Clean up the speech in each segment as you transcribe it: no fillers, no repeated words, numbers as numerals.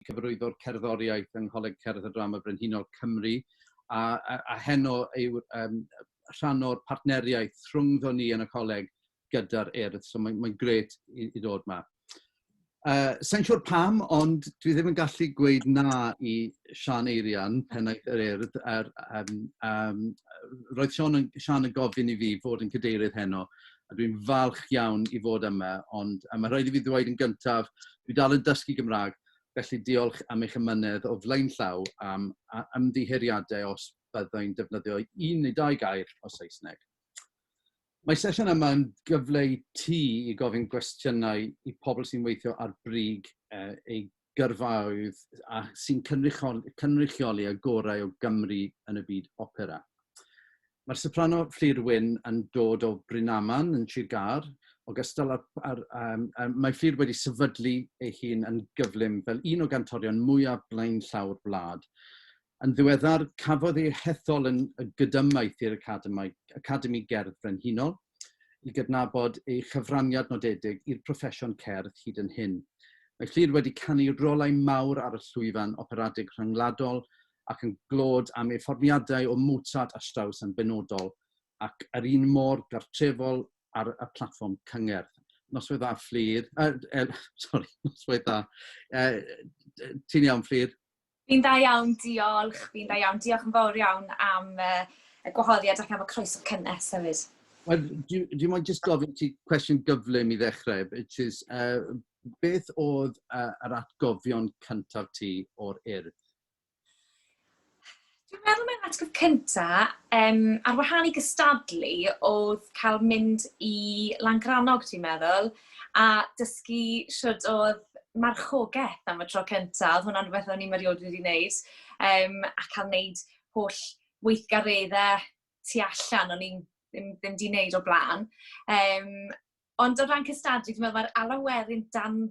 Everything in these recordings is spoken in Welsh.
Cyfarwyddwr Cerddoriaeth yng Ngholeg Cerdd a Drama Brenhinol Cymru, a heno yw rhan o'r partneriaeth rhwngddo ni yn y coleg gyda'r Urdd, so mae'n grêt i ddod 'ma. Sa'n siŵr pam, ond dwi ddim yn gallu gweud na i Sian Eirian, pennaeth yr Urdd. Roedd Sian yn gofyn i fi fod yn cadeirydd heno, a dwi'n falch iawn i fod yma, ond a mae rhaid i fi ddweud yn gyntaf, dwi dal yn dysgu Gymraeg, felly diolch am eich amynedd o flaen llaw am ymddiheuriadau os byddai'n defnyddio un neu dau gair o Saesneg. Mae sesiwn yma yn gyfle i ti i gofyn gwestiynau i pobl sy'n weithio ar brig eu gyrfaoedd a sy'n cynrychioli y gorau o Gymru yn y byd opera. Mae'r soprano Fflur Wyn yn dod o Brynaman yn Sir Gâr, ogystal â'r, mae Fflur wedi sefydlu ei hun yn gyflym fel un o gantorion mwyaf blaenllaw'r wlad. Yn ddiweddar, cafodd ei hethol yn y gydymaith i'r Academi Gerdd Frenhinol i gydnabod ei chyfraniad nodedig i'r proffesiwn cerdd hyd yn hyn. Mae Fflur wedi canu rolau mawr ar y llwyfan operadig rhyngwladol ac yn glod am ei fformiadau o Mozart a Strauss yn benodol, ac yr un mor gartrefol ar y platfform cyngerdd. Noswaith dda, Fflur. Sorry, noswaith dda. Ti'n iawn, Fflur? Fi'n dda iawn, diolch. Fi'n dda iawn. Diolch yn fawr iawn am y gwahoddiad ac am y croeso cynnes hefyd. Wel, dwi moyn jyst gofyn ti cwestiwn gyflym i ddechrau, which is, beth oedd yr atgofion cyntaf ti o'r Urdd? Dwi'n meddwl mai'r atgof cynta, ar wahân i gystadlu, oedd cael mynd i Langrannog, dwi'n meddwl, a dysgu shwt oedd marchogaeth am y tro cynta. Oedd hwnna'n rhywbeth o'n i'm erioed wedi wneud, a cael wneud holl weithgareddau tu allan o'n i'n ddim 'di wneud o'r blaen. Ond o ran cystadlu, dwi'n meddwl mae'r Alaw Werin dan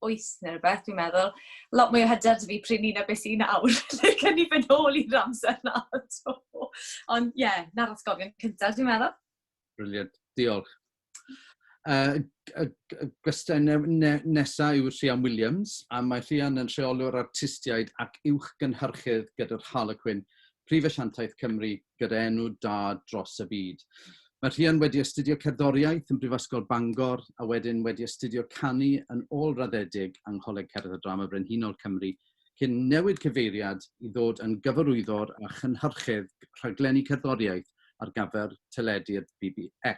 8 neu rhywbeth, dwi'n meddwl. Lot mwy o hyder 'da fi pryd 'ny na beth sy'n nawr. Licen i fynd nôl i'r amser 'na 'to. Ond ie, yeah, 'na'r atgofion cyntaf, dwi'n meddwl. Brilliant, diolch. Y gwestai nesaf yw Rhian Williams, a mae Rhian yn rheolwr artistiaid ac uwch gynhyrchydd gyda'r Harlequin, prif asiantaeth Cymru gyda enw da dros y byd. Mae Rhian wedi astudio cerddoriaeth yn Brifysgol Bangor a wedyn wedi astudio canu yn ôl-raddedig yng Ngholeg Cerdd a Drama Brenhinol Cymru cyn newid cyfeiriad i ddod yn gyfarwyddwr a chynhyrchydd rhaglenni cerddoriaeth ar gyfer teledu'r BBC.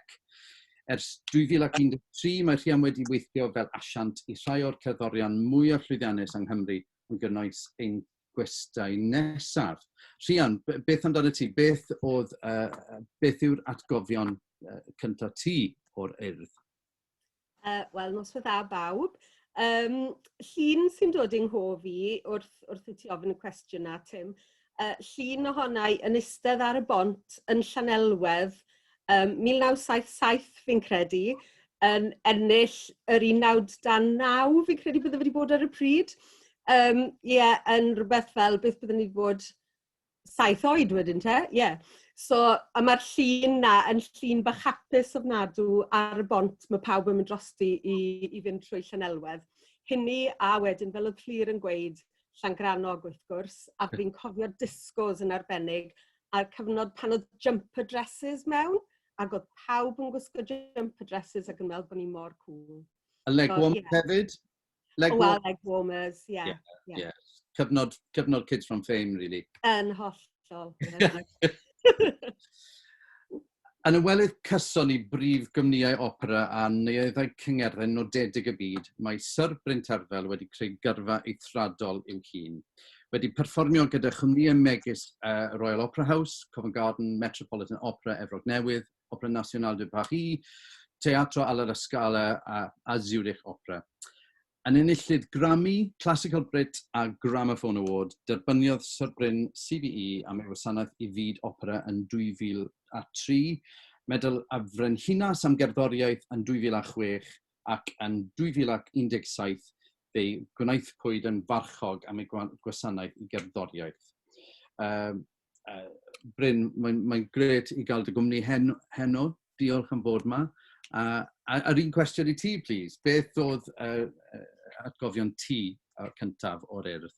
Ers 2013 mae Rhian wedi weithio fel asiant i rhai o'r cerddorion mwyaf llwyddiannus yng Nghymru, yn gynnwys ein gwestai nesaf. Rhian, beth amdano ti? Beth yw'r atgofion cyntaf ti o'r Urdd? Wel, noswaith dda bawb. Llun sy'n dod i'n nghof i wrth i ti ofyn y cwestiwn na, Tim, llun ohonai yn eistedd ar y bont yn Llanelwedd, 1977 fi'n credu, yn ennill yr unawd dan naw, fi'n credu bydde wedi bod ar y pryd. Yeah, yn rhywbeth fel beth byddwn ni wedi bod 7 oed wedyn te, ie. Yeah. So, a mae'r llun na yn llun bach hapus ofnadw ar y bont, mae pawb yn mynd drosti i fynd trwy Llanelwedd. Hynny a wedyn, fel oedd Fflur yn gweud, Llangrannog wrth gwrs, a fi'n cofio disgos yn arbennig, a'r cyfnod pan oedd jumper dresses mewn, ac oedd pawb yn gwisgo jumper dresses ac yn meddwl bod ni mor cool. A leg so, warmers yeah. Hefyd? Leg, oh, well, leg warmers, yeah. Yeah, yeah. Cyfnod Kids from Fame, really. Yn hollol. Yn ymwelydd cyson i brif gwmnïau opera a neuaddau cyngerddau nodedig y byd, mae Syr Bryn Terfel wedi creu gyrfa eithriadol i'w hun. Wedi perfformio gyda chwmnïau megis Royal Opera House, Covent Garden, Metropolitan Opera Efrog Newydd, Opera Nationale de Paris, Teatro alla Scala a Zurich Opera. Yn enillydd Grammy, Classical Brit a Gramophone Award, derbyniodd Syr Bryn CBE am ei wasanaeth i fyd opera yn 2003, Medal y Frenhinas am gerddoriaeth yn 2006 ac yn 2017 fe'i gwnaethpwyd yn farchog am ei gwasanaeth i gerddoriaeth. Bryn, mae'n grêt i gael dy gwmni heno. Diolch am fod yma. A'r un cwestiwn i ti, please. Beth oedd atgofion ti cyntaf o'r Urdd?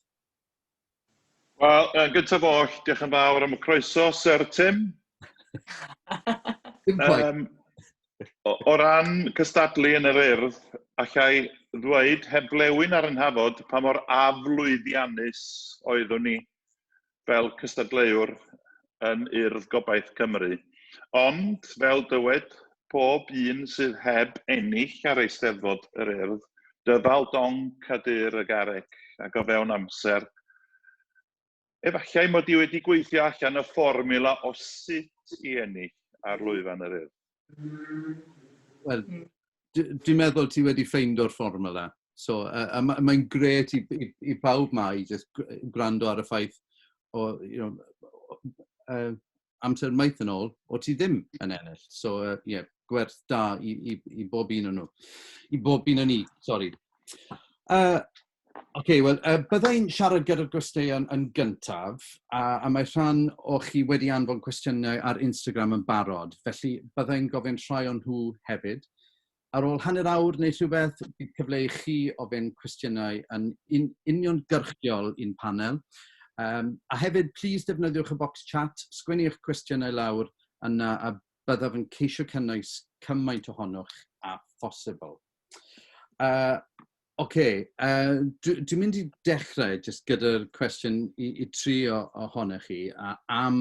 Wel, yn gyntaf oll, diolch yn fawr am y croeso, Sir Tim. Dim quite. O ran cystadlu yn yr Urdd, allai ddweud heb flewyn ar 'y nhafod pa mor aflwyddiannus oeddwn ni fel cystadleuwr yn Urdd Gobaith Cymru. Ond, fel dywed pob un sydd heb ennill ar Eisteddfod yr Urdd, dyfal donc a dur y garreg ac o fewn amser. Efallai mod i wedi gweithio allan y fformula o sut i ennill ar lwyfan yr Urdd. Wel, dwi'n meddwl ti wedi ffeindo'r fformula. So, a mae'n grêt i pawb ma i just gwrando ar y ffaith o amser maith yn ôl, o ti ddim yn ennill. So, yeah, gwerth da i bob un o'n nhw. I bob un o'n ni, sori. OK, wel, byddai'n siarad gyda'r gwesteion yn gyntaf, a mae rhan o chi wedi anfon cwestiynau ar Instagram yn barod, felly byddai'n gofyn rhai o'n nhw hefyd. Ar ôl hanner awr neu rhywbeth, bydd cyfle i chi ofyn cwestiynau yn uniongyrchiol i'n panel. A hefyd, please defnyddiwch y box chat, sgwennu eich cwestiynau lawr yna a byddaf yn ceisio cynnwys cymaint ohonoch a phosibl. OK, dwi'n mynd i dechrau jyst gyda'r cwestiwn i tri ohonoch chi am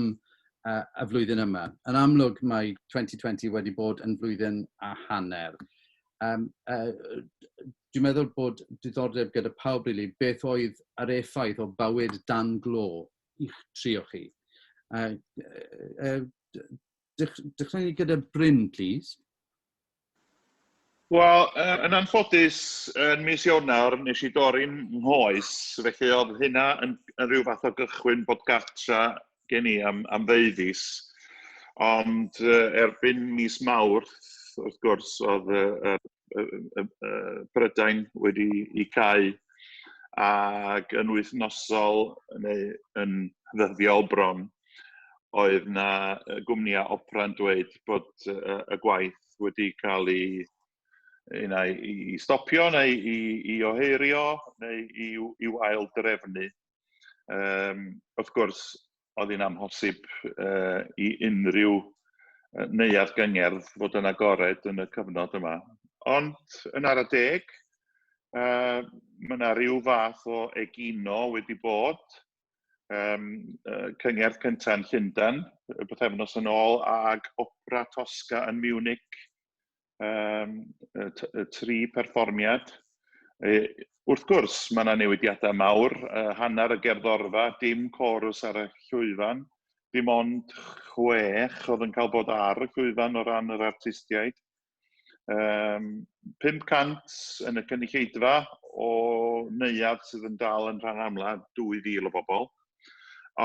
y flwyddyn yma. Yn amlwg mae 2020 wedi bod yn flwyddyn a hanner. Dwi'n meddwl bod diddordeb gyda pawb, really, beth oedd yr effaith o bywyd dan glo i'ch tri o chi. Dechrau ni gyda Bryn, please. Wel, yn anffodus, yn mis Ionawr, nes i dorri'n nghoes, felly oedd hynna yn rhyw fath o gychwyn bod gartra gen i am ddeufis. Ond erbyn mis Mawrth, wrth gwrs, oedd Prydain wedi i cau ac yn wythnosol neu yn ddyddiol bron, oedd na gwmnïau opera'n dweud bod y gwaith wedi cael ei unai i stopio neu i ohirio neu i'w ail drefnu. Wrth gwrs, oedd hi'n amhosib i unrhyw neuadd gyngerdd fod yn agored yn y cyfnod yma. Ond yn ara deg, mae yna rhyw fath o egino wedi bod. Cyngerdd cyntaf yn Llundain, y bythefnos yn ôl, ag Opera Tosca yn Munich, y tri perfformiad. Wrth gwrs, mae yna newidiadau mawr, hanner y gerddorfa, dim chorus ar y llwyfan, dim ond 6 oedd yn cael bod ar y llwyfan o ran yr artistiaid. 500 yn y cynulleidfa o neuadd sydd yn dal yn rhan amla 2,000 o bobl.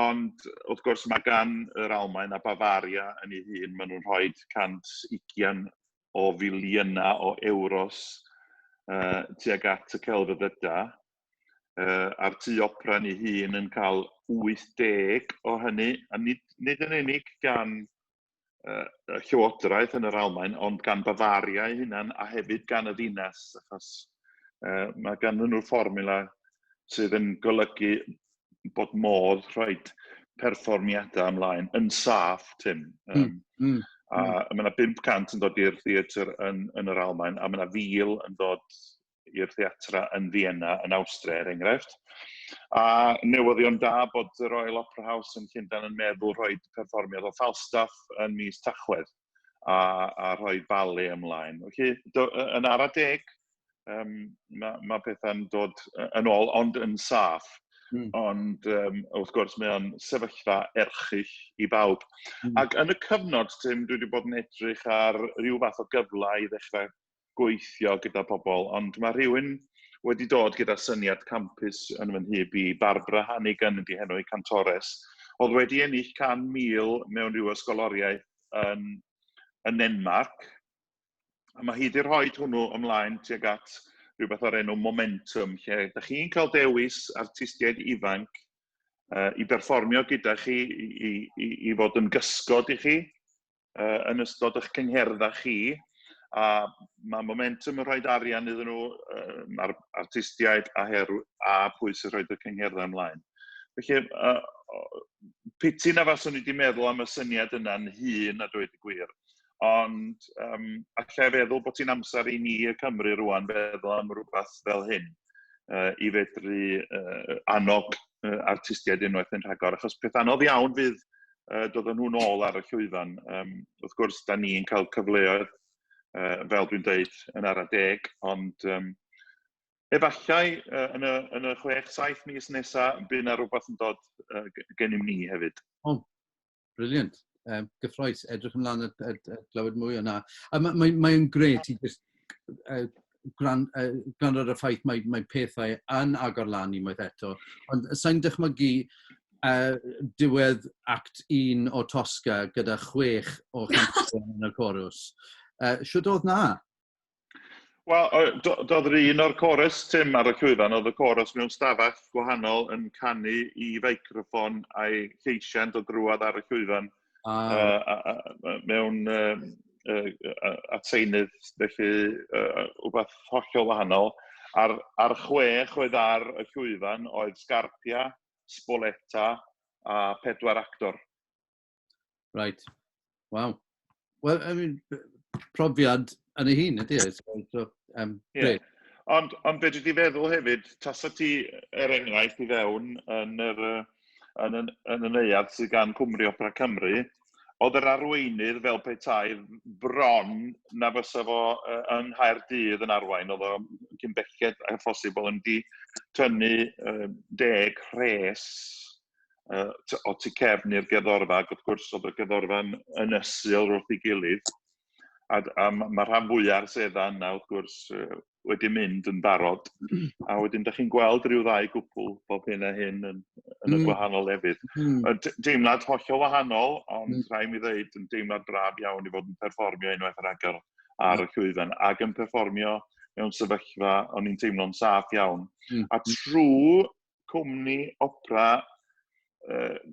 Ond wrth gwrs mae gan yr Almaen a Bavaria yn ei hun, maen nhw'n rhoi 120 o filiynau o euros tuag at y celfyddydau. A'r tŷ opera yn ei hun yn cael 80 o hynny, a nid yn unig gan y llywodraeth yn yr Almaen, ond gan Bavaria ei hunan a hefyd gan y ddinas, achos mae ganddyn nhw'r fformula sydd yn golygu bod modd rhoi perfformiadau ymlaen yn saff, Tim. A mae yna 500 yn dod i'r theatr yn yr Almaen, a mae yna 1,000 yn dod i'r theatra yn Vienna, yn Awstria, er enghraifft. A newyddion da bod y Royal Opera House yn Llundain yn meddwl rhoi perfformiad o Falstaff yn mis Tachwedd a rhoi ballet ymlaen. Felly, yn ara deg, mae pethau'n dod yn ôl, ond yn saff. Ond wrth gwrs mae o'n sefyllfa erchyll i bawb. Ac yn y cyfnod, Tim, dwi wedi bod yn edrych ar ryw fath o gyfle i ddechrau gweithio gyda pobl, ond mae rhywun wedi dod gyda syniad campus yn fy nhyb i, Barbara Hannigan ydi henw ei cantores, oedd wedi ennill 100,000 mewn rhyw ysgoloriaeth yn Denmark, a mae hi wedi rhoi hwnnw ymlaen tuag at rhywbeth o'r enw Momentum, lle ydych chi'n cael dewis artistiaid ifanc i berfformio gyda chi, i fod yn gysgod i chi yn ystod eich cyngherddau chi, A mae Momentum yn rhoi arian iddyn nhw, mae'r artistiaid a, her, a pwy sy'n rhoi y cyngherddau ymlaen. Felly, piti na faswn i wedi meddwl am y syniad yna'n hun a dweud y gwir. Ond allai feddwl bod ti'n amser i ni y Cymru rwan feddwl am rhywbeth fel hyn i fedru annog artistiaid unwaith yn rhagor, achos peth anodd iawn fydd dod â nhw'n ôl ar y llwyfan. Wrth gwrs, da ni'n cael cyfleoedd, fel dwi'n dweud, yn ara deg, ond efallai yn y 6-7 mis nesaf, bydd yna rhywbeth yn dod gennym ni hefyd. Oh, brilliant. Gyffroes, edrych ymlaen at glywed mwy o'na. A mae'n mae, mae grêt i just gwrando ar y ffaith mae pethau yn agor lan unwaith eto. Ond sa'n dychmygu diwedd act 1 o Tosca gyda 6 o yn y chorus. Shwt oedd na? Wel, doedd yr un o'r chorus, Tim, ar y llwyfan, oedd y chorus mewn stafell gwahanol yn canu i feicroffon a'i lleisiau'n dod drwad ar y llwyfan mewn atseinydd, felly wbeth hollol wahanol. A'r 6 oedd ar y llwyfan oedd Scarpia, Spoletta a 4 actor. Right. Wow. Well, I mean, profiad yn ei hun, ydy e? So, yeah. Ond fe dwi wedi feddwl hefyd, tasa ti, er enghraifft, i fewn yn y neuadd sydd gan Cwmni Opera Cymru, oedd yr arweinydd fel petai bron na fysa fo yng Nghaerdydd yn arwain, oedd o cyn belled a phosibl yn di tynnu 10 rhes o tu cefn i'r gerddorfa, ac wrth gwrs oedd y gerddorfa'n ynysu wrth ei gilydd. A mae rhan fwyaf o'r seddau yna, wrth gwrs, wedi mynd yn barod. A wedyn, da chi'n gweld rhyw ddau gwpl bob hyn a hyn yn y gwahanol lefydd. Deimlad hollol wahanol, ond rhaid mi ddeud yn deimlad braf iawn i fod yn perfformio unwaith yn agor ar y llwyfan, ac yn perfformio mewn sefyllfa o'n i'n teimlo'n saff iawn. A trwy cwmni opera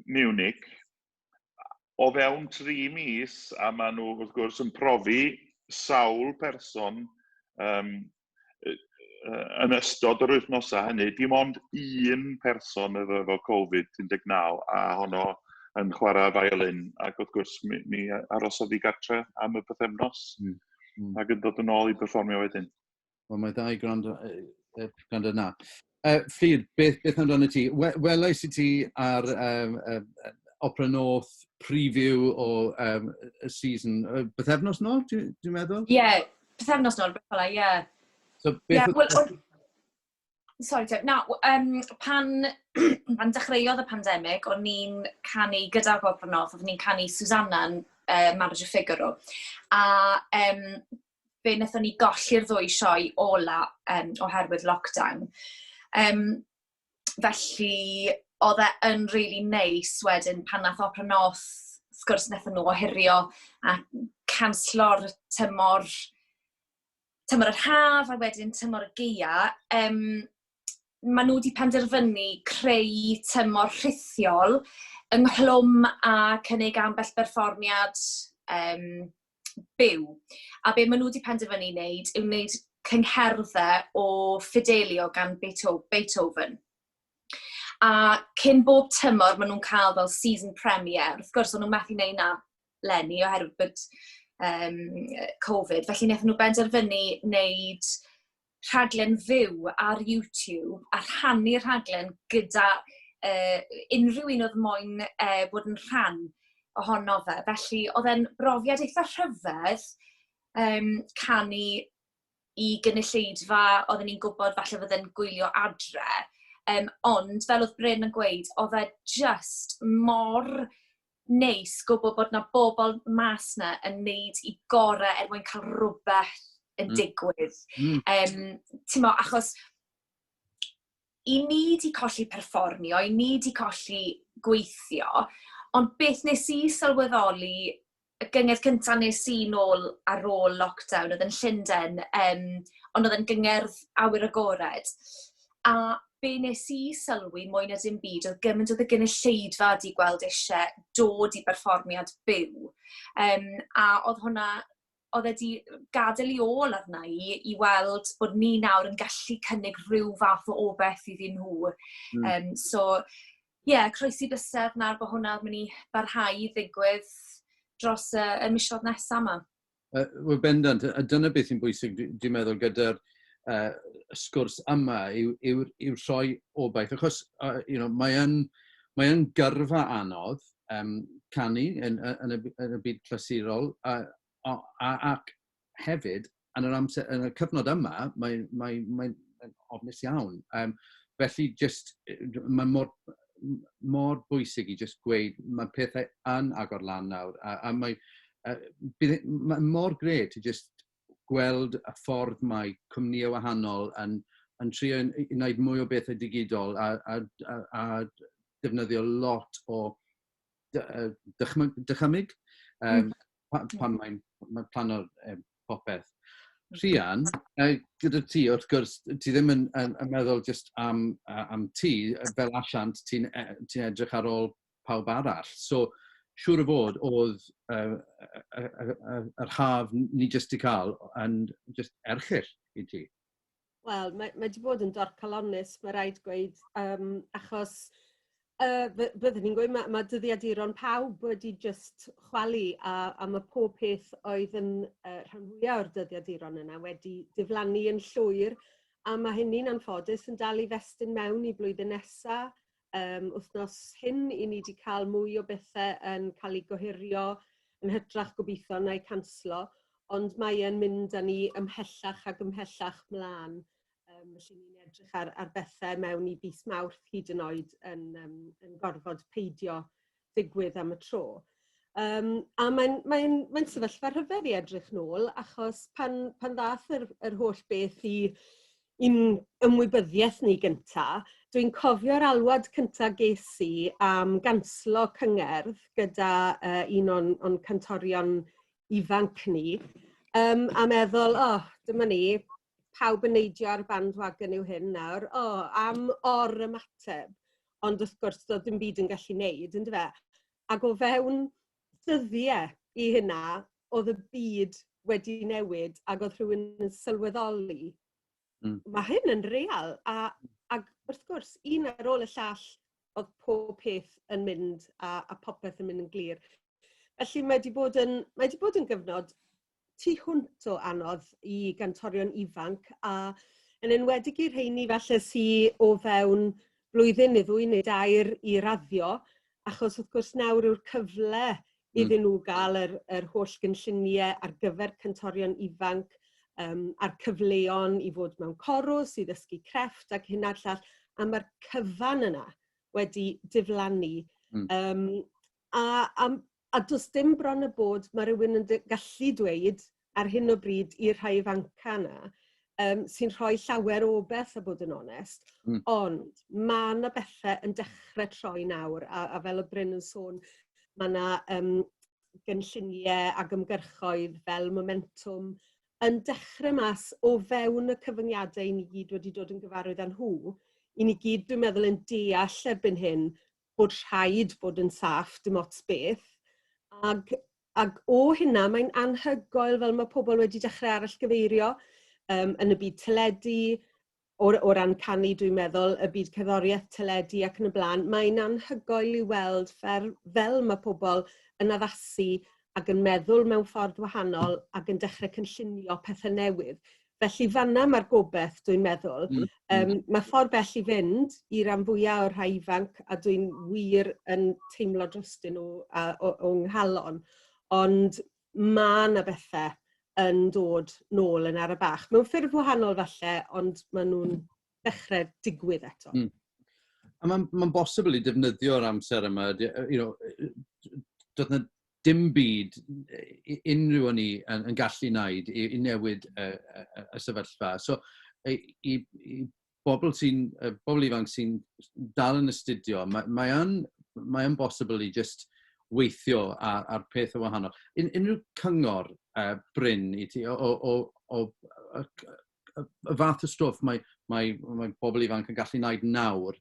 Munich, o fewn 3 mis, a maen nhw wrth gwrs yn profi sawl person yn ystod yr wythnosau hynny, dim ond un person efo Covid-19, a honno yn chwarae violin, ac wrth gwrs mi arosodd i gartre am y pythefnos, ac yn dod yn ôl i perfformio wedyn. Wel, mae dda i gwrando na. Fflur, beth amdano ti? Welais i ti ar Opera North preview o y season. Bythefnos nôl, dwi'n meddwl? Ie, yeah, pythefnos nôl, beth fel ie. So, beth yeah, well, sorry, Tim. Na, pan dechreuodd y pandemig, o'n i'n canu gyda'r Opera North, oeddwn ni'n canu Susanna yn Marriage of Figaro. A fe wnaethon ni golli'r ddwy sioe ola oherwydd lockdown. Felly, oedd e yn really neis wedyn pan nath Opera North, wrth gwrs wnaethon nhw ohirio a canslo'r tymor yr haf a wedyn tymor y gaea. Maen nhw wedi penderfynu creu tymor rhithiol ynghlwm a cynnig ambell berfformiad byw. A be maen nhw wedi penderfynu wneud yw wneud cyngherddau o Fidelio gan Beethoven. A cyn bob tymor maen nhw'n cael fel season premiere. Wrth gwrs, o'n nhw'n methu wneud na leni oherwydd bod Covid. Felly wnaethon nhw benderfynu wneud rhaglen fyw ar YouTube a rhannu'r rhaglen gyda unrhyw un oedd moyn bod yn rhan ohono fe. Felly oedd e'n brofiad eitha rhyfedd canu i gynulleidfa oedden ni'n gwybod falle fydde'n gwylio adre. Ond fel oedd Bryn yn gweud, oedd e just mor neis gwybod bod na bobl mas na yn neud i gorau er mwyn cael rhywbeth yn digwydd. Ti'n achos i ni di colli perfformio, i ni di colli gweithio, ond beth nes i sylweddoli, y gyngerdd cyntaf nes i nôl ar ôl lockdown oedd yn Llundain, ond oedd yn gyngerdd awyr agored. A be nes i sylwi mwy na dim byd oedd gymaint oedd y gynulleidfa di gweld eisiau dod i berfformiad byw. A oedd hwnna oedd e 'di gadael ei ôl arna i, i weld bod ni nawr yn gallu cynnig rhyw fath o obaith iddyn nhw. So, ie, yeah, croesi bysedd nawr bod hwnna'n mynd i barhau i ddigwydd dros y misoedd nesaf yma. Wel, bendant, a dyna beth sy'n bwysig, dwi'n meddwl, gyda'r sgwrs yma, yw rhoi obaith. Achos mae yn gyrfa anodd canu yn y byd clasurol, ac hefyd, yn yr amser, yn y cyfnod yma, mae ofnus iawn. Felly, just, mae mor bwysig i just gweud mae pethau yn agor lan nawr. A mae mor grêt i just gweld y ffordd mae cwmnïau wahanol yn trio i wneud mwy o bethau digidol a defnyddio lot o dychymyg pan mae'n plano popeth. Rhian, gyda ti, wrth gwrs, ti ddim yn meddwl just am ti, fel asiant, ti'n ti edrych ar ôl pawb arall. So, siŵr o fod, oedd yr haf ni jyst i cael yn just erchyll i ti. Wel, mae wedi bod yn dorcalonnus, mae rhaid gweud, achos byddwn ni'n gweud, mae dyddiaduron pawb wedi just chwalu a mae pob peth oedd yn rhan fwyaf o'r dyddiaduron yna wedi diflannu yn llwyr a mae hynny'n anffodus yn dal i festyn mewn i blwyddyn nesaf. Wythnos hyn i ni wedi cael mwy o bethau yn cael eu gohirio yn hytrach gobeithio na'i canslo, ond mae e'n mynd â ni ymhellach ac ymhellach mlaen. Felly ni'n edrych ar bethau mewn i fis Mawrth hyd yn oed yn gorfod peidio digwydd am y tro. A mae'n sefyllfa rhyfedd i edrych nôl, achos pan ddath yr holl beth i'n ymwybyddiaeth ni gynta, dwi'n cofio'r alwad cynta ges i am ganslo cyngerdd gyda un o'n cantorion ifanc ni, a meddwl, "Oh, dyma ni, pawb yn neidio ar bandwagon yw hyn nawr, oh, am or ymateb." Ond wrth gwrs, doedd dim byd yn gallu neud, yn fe? Ac o fewn dyddiau i hynna, oedd y byd wedi newid ac oedd rhywun yn sylweddoli, mae hyn yn real. A wrth gwrs, un ar ôl y llall, oedd pob peth yn mynd a popeth yn mynd yn glir. Felly mae wedi bod yn gyfnod tu hwnt o anodd i gantorion ifanc a yn enwedig i'r rheini falle sy o fewn blwyddyn neu ddwy neu dair i raddio, achos wrth gwrs nawr yw'r cyfle iddyn nhw gael yr holl gynlluniau ar gyfer cantorion ifanc a'r cyfleon i fod mewn corws, i ddysgu crefft ac hyn a'r llall, a mae'r cyfan yna wedi diflannu. A does dim bron y bod mae rhywun yn gallu dweud ar hyn o bryd i'r rhai ifanca yna, sy'n rhoi llawer o beth a bod yn onest, ond mae yna bethau yn dechrau troi nawr, a fel y Bryn yn sôn, mae yna gynlluniau ac ymgyrchoedd fel Momentum yn dechrau mas o fewn y cyfyngiadau i ni gyd wedi dod yn gyfarwydd â nhw, i ni gyd, dwi'n meddwl, yn deall erbyn hyn bod rhaid bod yn saff, dim ots beth. Ac o hynna, mae'n anhygoel fel mae pobl wedi dechrau arallgyfeirio yn y byd teledu, o ran canu dwi'n meddwl, y byd cerddoriaeth, teledu ac yn y blaen. Mae'n anhygoel i weld fel mae pobl yn addasu ac yn meddwl mewn ffordd wahanol ac yn dechrau cynllunio pethau newydd. Felly fanna mae'r gobeith, dwi'n meddwl. Mae ffordd bell i fynd i ran fwyaf o'r rhai ifanc a dwi'n wir yn teimlo drostyn nhw o'n nghalon. Ond mae yna bethau yn dod nôl yn ara bach. Mewn ffurf wahanol falle, ond maen nhw'n dechrau digwydd eto. A mae'n bosibl i defnyddio'r amser yma, doedd na dim byd unrhyw o'n i yn gallu wneud i newid y sefyllfa. So, i bobl ifanc sy'n dal yn astudio, mae yn bosibl i just weithio ar peth o wahanol. Unrhyw cyngor, Bryn, i ti o y fath o stwff mae bobl ifanc yn gallu gwneud nawr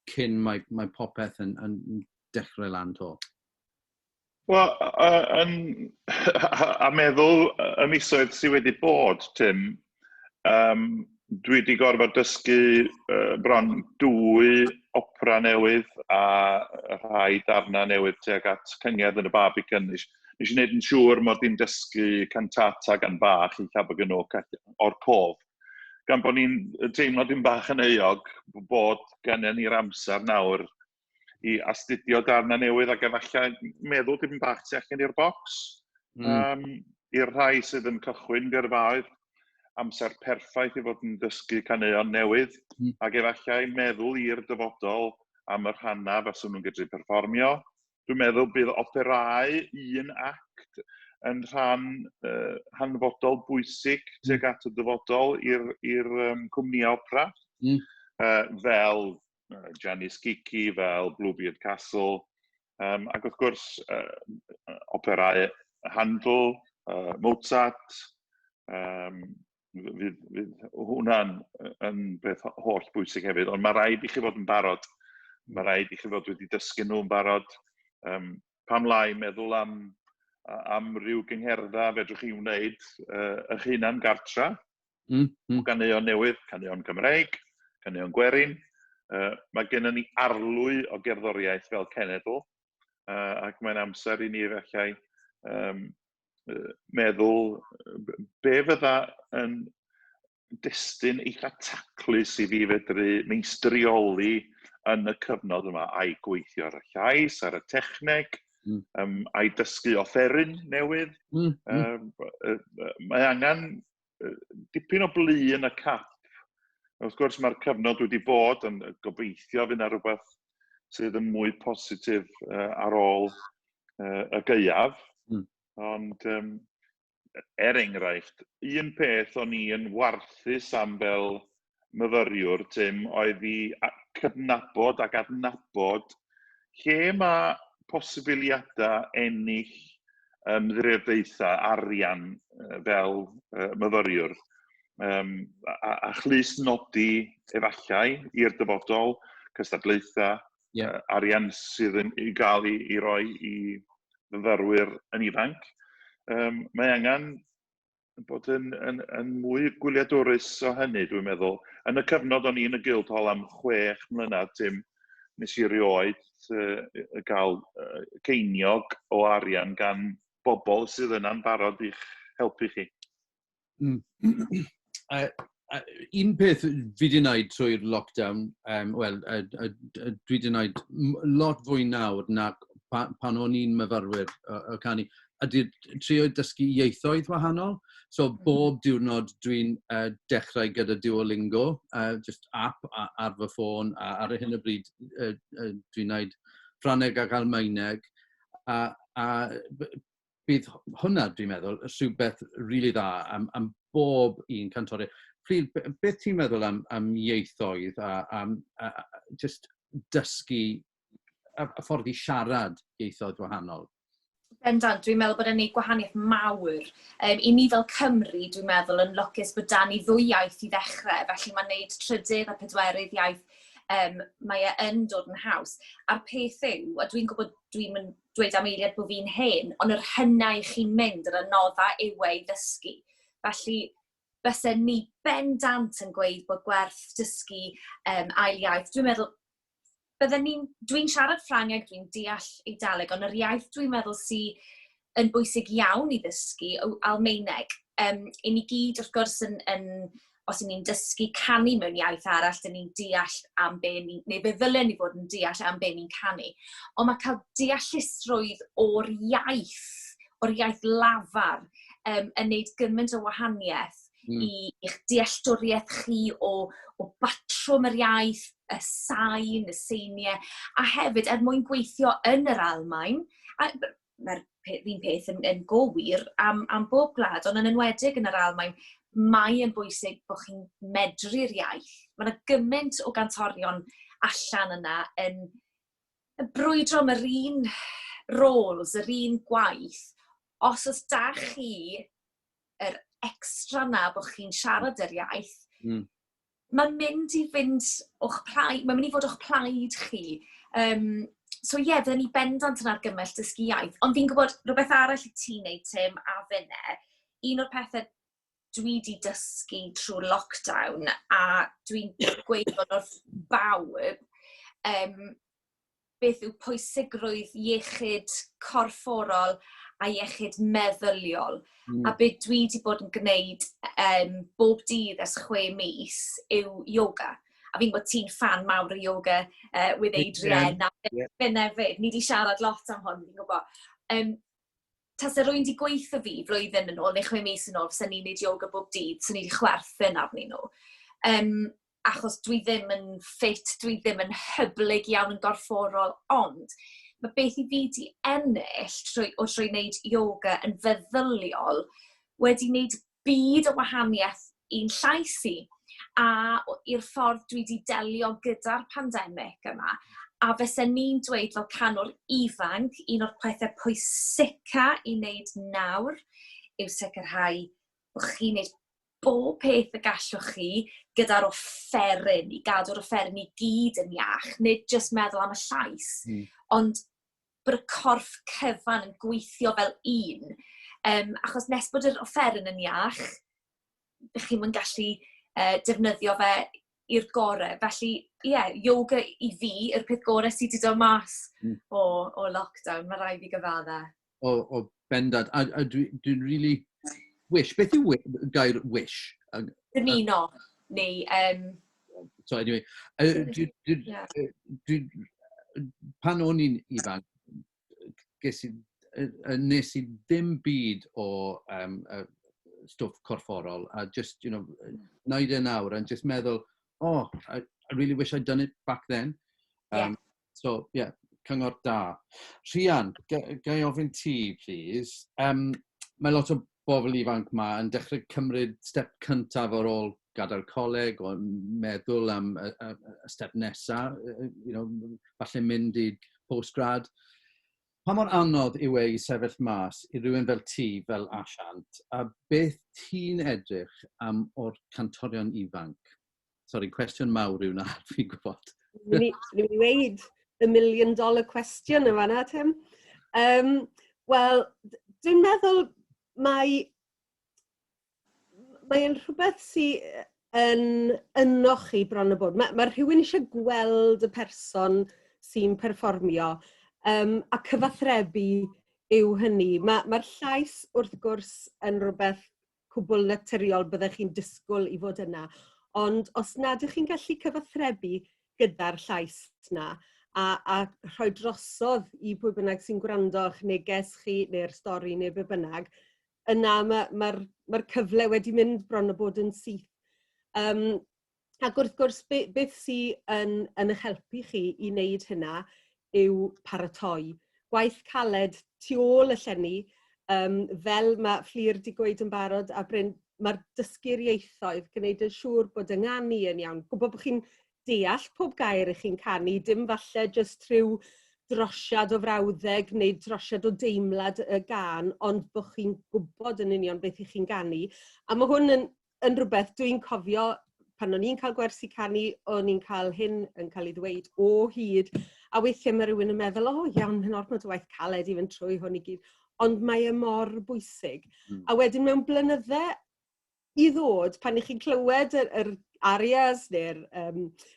cyn mae popeth yn dechrau lan to? Wel, yn, a meddwl y misoedd sydd wedi bod, Tim, dwi wedi gorfod dysgu bron 2 opera newydd a rhai darnau newydd tuag at cyngerdd yn y Barbican. Nes i wneud yn siŵr mod i'n dysgu cantata gan Bach i Llabog yn o'r cof. Gan bod ni'n teimlo dim bach yn euog bod gennym ni'r amser nawr i astudio darnau newydd ac efallai meddwl dim bach tu allan i'r bocs. I'r rhai sydd yn cychwyn gyrfaoedd, amser perffaith i fod yn dysgu caneuon newydd ac efallai meddwl i'r dyfodol am y rhannau faswn nhw'n gallu perfformio. Dwi'n meddwl bydd operau un act yn rhan hanfodol bwysig tuag at y dyfodol i'r cwmnïau opera, fel Gianni Schicchi, fel Bluebeard Castle, ac wrth gwrs operau Handel, Mozart, fydd hwnna'n yn beth holl bwysig hefyd, ond mae rhaid i chi fod yn barod, mae rhaid i chi fod wedi dysgu nhw'n barod. Pam lai meddwl am ryw gyngherddau fedrwch chi wneud eich hunan gartra, o ganeuon newydd, caneuon Cymreig, caneuon gwerin. Mae gennym ni arlwy o gerddoriaeth fel cenedl, ac mae'n amser i ni efallai meddwl be fydda yn destun eitha taclus i fi fedru meistrioli yn y cyfnod yma, a'i gweithio ar y llais, ar y techneg, a'i dysgu offeryn newydd. Mae angen dipyn o blu yn y cap. Wrth gwrs, mae'r cyfnod wedi bod yn gobeithio fydd yna rhywbeth sydd yn mwy positif ar ôl y gaeaf. Ond er enghraifft, un peth o'n i yn warthus am fel myfyriwr, Tim, oedd i cydnabod ac adnabod lle mae posibiliadau ennill ymddiriedolaethau arian fel myfyriwr. A chlustnodi efallai i'r dyfodol, cystadlaethau, arian sydd yn i gael i roi i fyfyrwyr yn ifanc. Mae angen bod yn mwy gwyliadwrus o hynny, dwi'n meddwl. Yn y cyfnod o'n i yn y Guildhall am 6 mlynedd, Tim, nes i rioed gael ceiniog o arian gan bobl sydd yna'n barod i'ch helpu chi. Un peth fi wedi wneud trwy'r lockdown, wel, dwi wedi wneud lot fwy nawr na pan o'n i'n myfyrwyr o canu, ydy trio dysgu ieithoedd wahanol. So bob diwrnod dwi'n dechrau gyda Duolingo, just app ar fy ffôn, a ar hyn o bryd dwi'n wneud Ffrangeg ac Almaeneg, a bydd hwnna, dwi'n meddwl, rhywbeth rili dda am bob un cantoriaid. Fflur, beth ti'n meddwl am ieithoedd a am just dysgu y ffordd i siarad ieithoedd wahanol? Bendant, dwi'n meddwl bod yna gwahaniaeth mawr. I ni fel Cymru, dwi'n meddwl, yn lwcus bod dan ni ddwy iaith i ddechrau, felly mae'n neud trydydd a pedwerydd iaith, mae e yn dod yn haws. A'r peth yw, a dwi'n gwybod dwi'n mynd dweud am eiliad bod fi'n hen, ond yr hynna i chi'n mynd, yr anodda yw e i ddysgu. Felly, bysen ni bendant yn gweud bod gwerth dysgu ail iaith. Dwi'n meddwl, dwi'n siarad Ffrangeg, dwi'n deall Eidaleg, ond yr iaith dwi'n meddwl sy yn bwysig iawn i ddysgu yw Almaeneg. I ni gyd, wrth gwrs, os y'n ni'n dysgu canu mewn iaith arall, dyn ni'n deall am be ni, neu fe ddylen ni fod yn deall am be ni'n canu. Ond mae cael deallusrwydd o'r iaith lafar, yn neud gymaint o wahaniaeth i'ch dealltwriaeth chi o batrwm yr iaith, y sain, y seiniau, a hefyd er mwyn gweithio yn yr Almaen, a mae'r un peth yn gywir am bob gwlad, ond yn enwedig yn yr Almaen, mae yn bwysig bod chi'n medru'r iaith. Mae yna gymaint o gantorion allan yna yn brwydro am yr un roles, yr un gwaith. Os oes da chi yr extra na bod chi'n siarad yr iaith, mae'n mynd i fynd o'ch plaid, mae'n mynd i fod o'ch plaid chi. So ie, yeah, fydden ni bendant yn argymell dysgu iaith. Ond fi'n gwybod rhywbeth arall i ti'n neud, Tim, a finne, un o'r pethau dwi wedi dysgu trwy lockdown, a dwi'n gweud bod wrth bawb, beth yw pwysigrwydd iechyd corfforol a iechyd meddyliol. A beth dwi wedi bod yn gwneud bob dydd ers 6 mis yw yoga. A fi'n gwybod ti'n fan mawr o yoga with Adrienne a finne hefyd. Ni wedi siarad lot am hwn, fi'n gwybod. Tase rhywun wedi gweithio fi flwyddyn yn ôl neu 6 mis yn ôl, fysen ni'n neud yoga bob dydd, sy'n ni wedi chwerthin arnyn nhw. Achos dwi ddim yn ffit, dwi ddim yn hyblyg iawn yn gorfforol, ond mae beth i fi wedi ennill trwy wneud yoga yn feddyliol wedi wneud byd o wahaniaeth i'n llais i a i'r ffordd dwi wedi delio gyda'r pandemig yma. A fysen ni'n dweud fel canwr ifanc, un o'r pethau pwysica i wneud nawr yw sicrhau bod chi'n wneud bob peth y gallwch chi gyda'r offeryn, i gadw'r offeryn i gyd yn iach, nid jyst meddwl am y llais, ond bod y corff cyfan yn gweithio fel un. Achos nes bod yr offeryn yn iach, chi'm yn gallu defnyddio fe i'r gorau. Felly, ie, yeah, yoga i fi yw'r peth gorau sydd wedi dod mas o lockdown. Mae rhaid fi gyfadde. O bendant. A dwi'n dwi really wish. Beth yw gair "wish"? Dymuno. Neu So anyway, dwi, pan o'n i'n ifanc, nes i ddim byd o stwff corfforol a just, neud e nawr and just meddwl, "Oh, I really wish I'd done it back then." So, yeah, cyngor da. Rhian, ga i ofyn ti, please? Mae lot o bobl ifanc ma yn dechrau cymryd step cyntaf ar ôl gadael coleg o meddwl am y step nesaf, falle mynd i postgrad. Pa mor anodd yw e i sefyll mas i rywun fel ti, fel asiant, a beth ti'n edrych am o'r cantorion ifanc? Sorry, cwestiwn mawr yw na, fi'n gwybod. Ni'n weud the million dollar question yma na, Tim. Wel, dwi'n meddwl mae'n rhywbeth sydd yn ynoch chi bron o bod. Mae rhywun eisiau gweld y person sy'n perfformio a cyfathrebu yw hynny. Mae'r llais wrth gwrs yn rhywbeth cwbl naturiol byddech chi'n disgwyl i fod yna. Ond os nad ydych chi'n gallu cyfathrebu gyda'r llais na a rhoi drosodd i pwy bynnag sy'n gwrando eich neges chi neu'r stori neu be bynnag, yna mae'r ma cyfle wedi mynd bron o bod yn syth. Ac wrth gwrs, beth sydd yn eich helpu chi i wneud hynna yw paratoi. Gwaith caled tu ôl y llenni, fel mae Fflur wedi gweud yn barod, a Bryn, mae'r dysgu'r ieithoedd, gwneud yn siŵr bod ynganu yn iawn. Gwybod bod chi'n deall pob gair ych chi'n canu, dim falle jyst rhyw drosiad o frawddeg neu drosiad o deimlad y gân, ond bod chi'n gwybod yn union beth ych chi'n ganu. A mae hwn yn rhywbeth dwi'n cofio pan o'n i'n cael gwersi canu, o'n i'n cael hyn yn cael ei ddweud o hyd. A weithiau mae rhywun yn meddwl, "O iawn, mae'n ormod o waith caled i fynd trwy hwn i gyd." Ond mae e mor bwysig. A wedyn mewn blynydde i ddod, pan ych chi'n clywed yr arias neu'r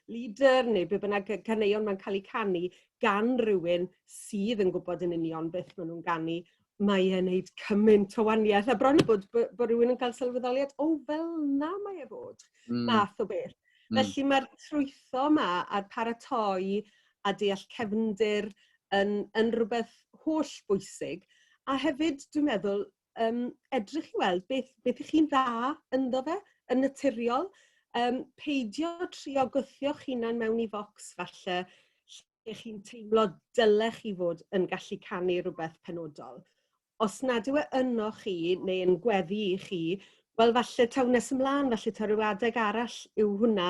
lieder neu be bynnag caneuon mae'n cael eu canu gan rhywun sydd yn gwybod yn union beth maen nhw'n ganu, mae e'n neud cymaint o wahaniaeth. A bron bod rhywun yn cael sylweddoliad, "O, fel na mae e fod," math o beth. Felly mae'r trwytho yma a'r paratoi a deall cefndir yn rhywbeth holl bwysig. A hefyd, dwi'n meddwl, edrych i weld beth ych chi'n dda ynddo fe, yn naturiol. Peidio trio gwthio'ch hunan mewn i focs falle lle chi'n teimlo dylech chi fod yn gallu canu rhywbeth penodol. Os nad yw e yno chi neu yn gweddu i chi, wel falle taw nes ymlaen, falle taw rhyw adeg arall yw hwnna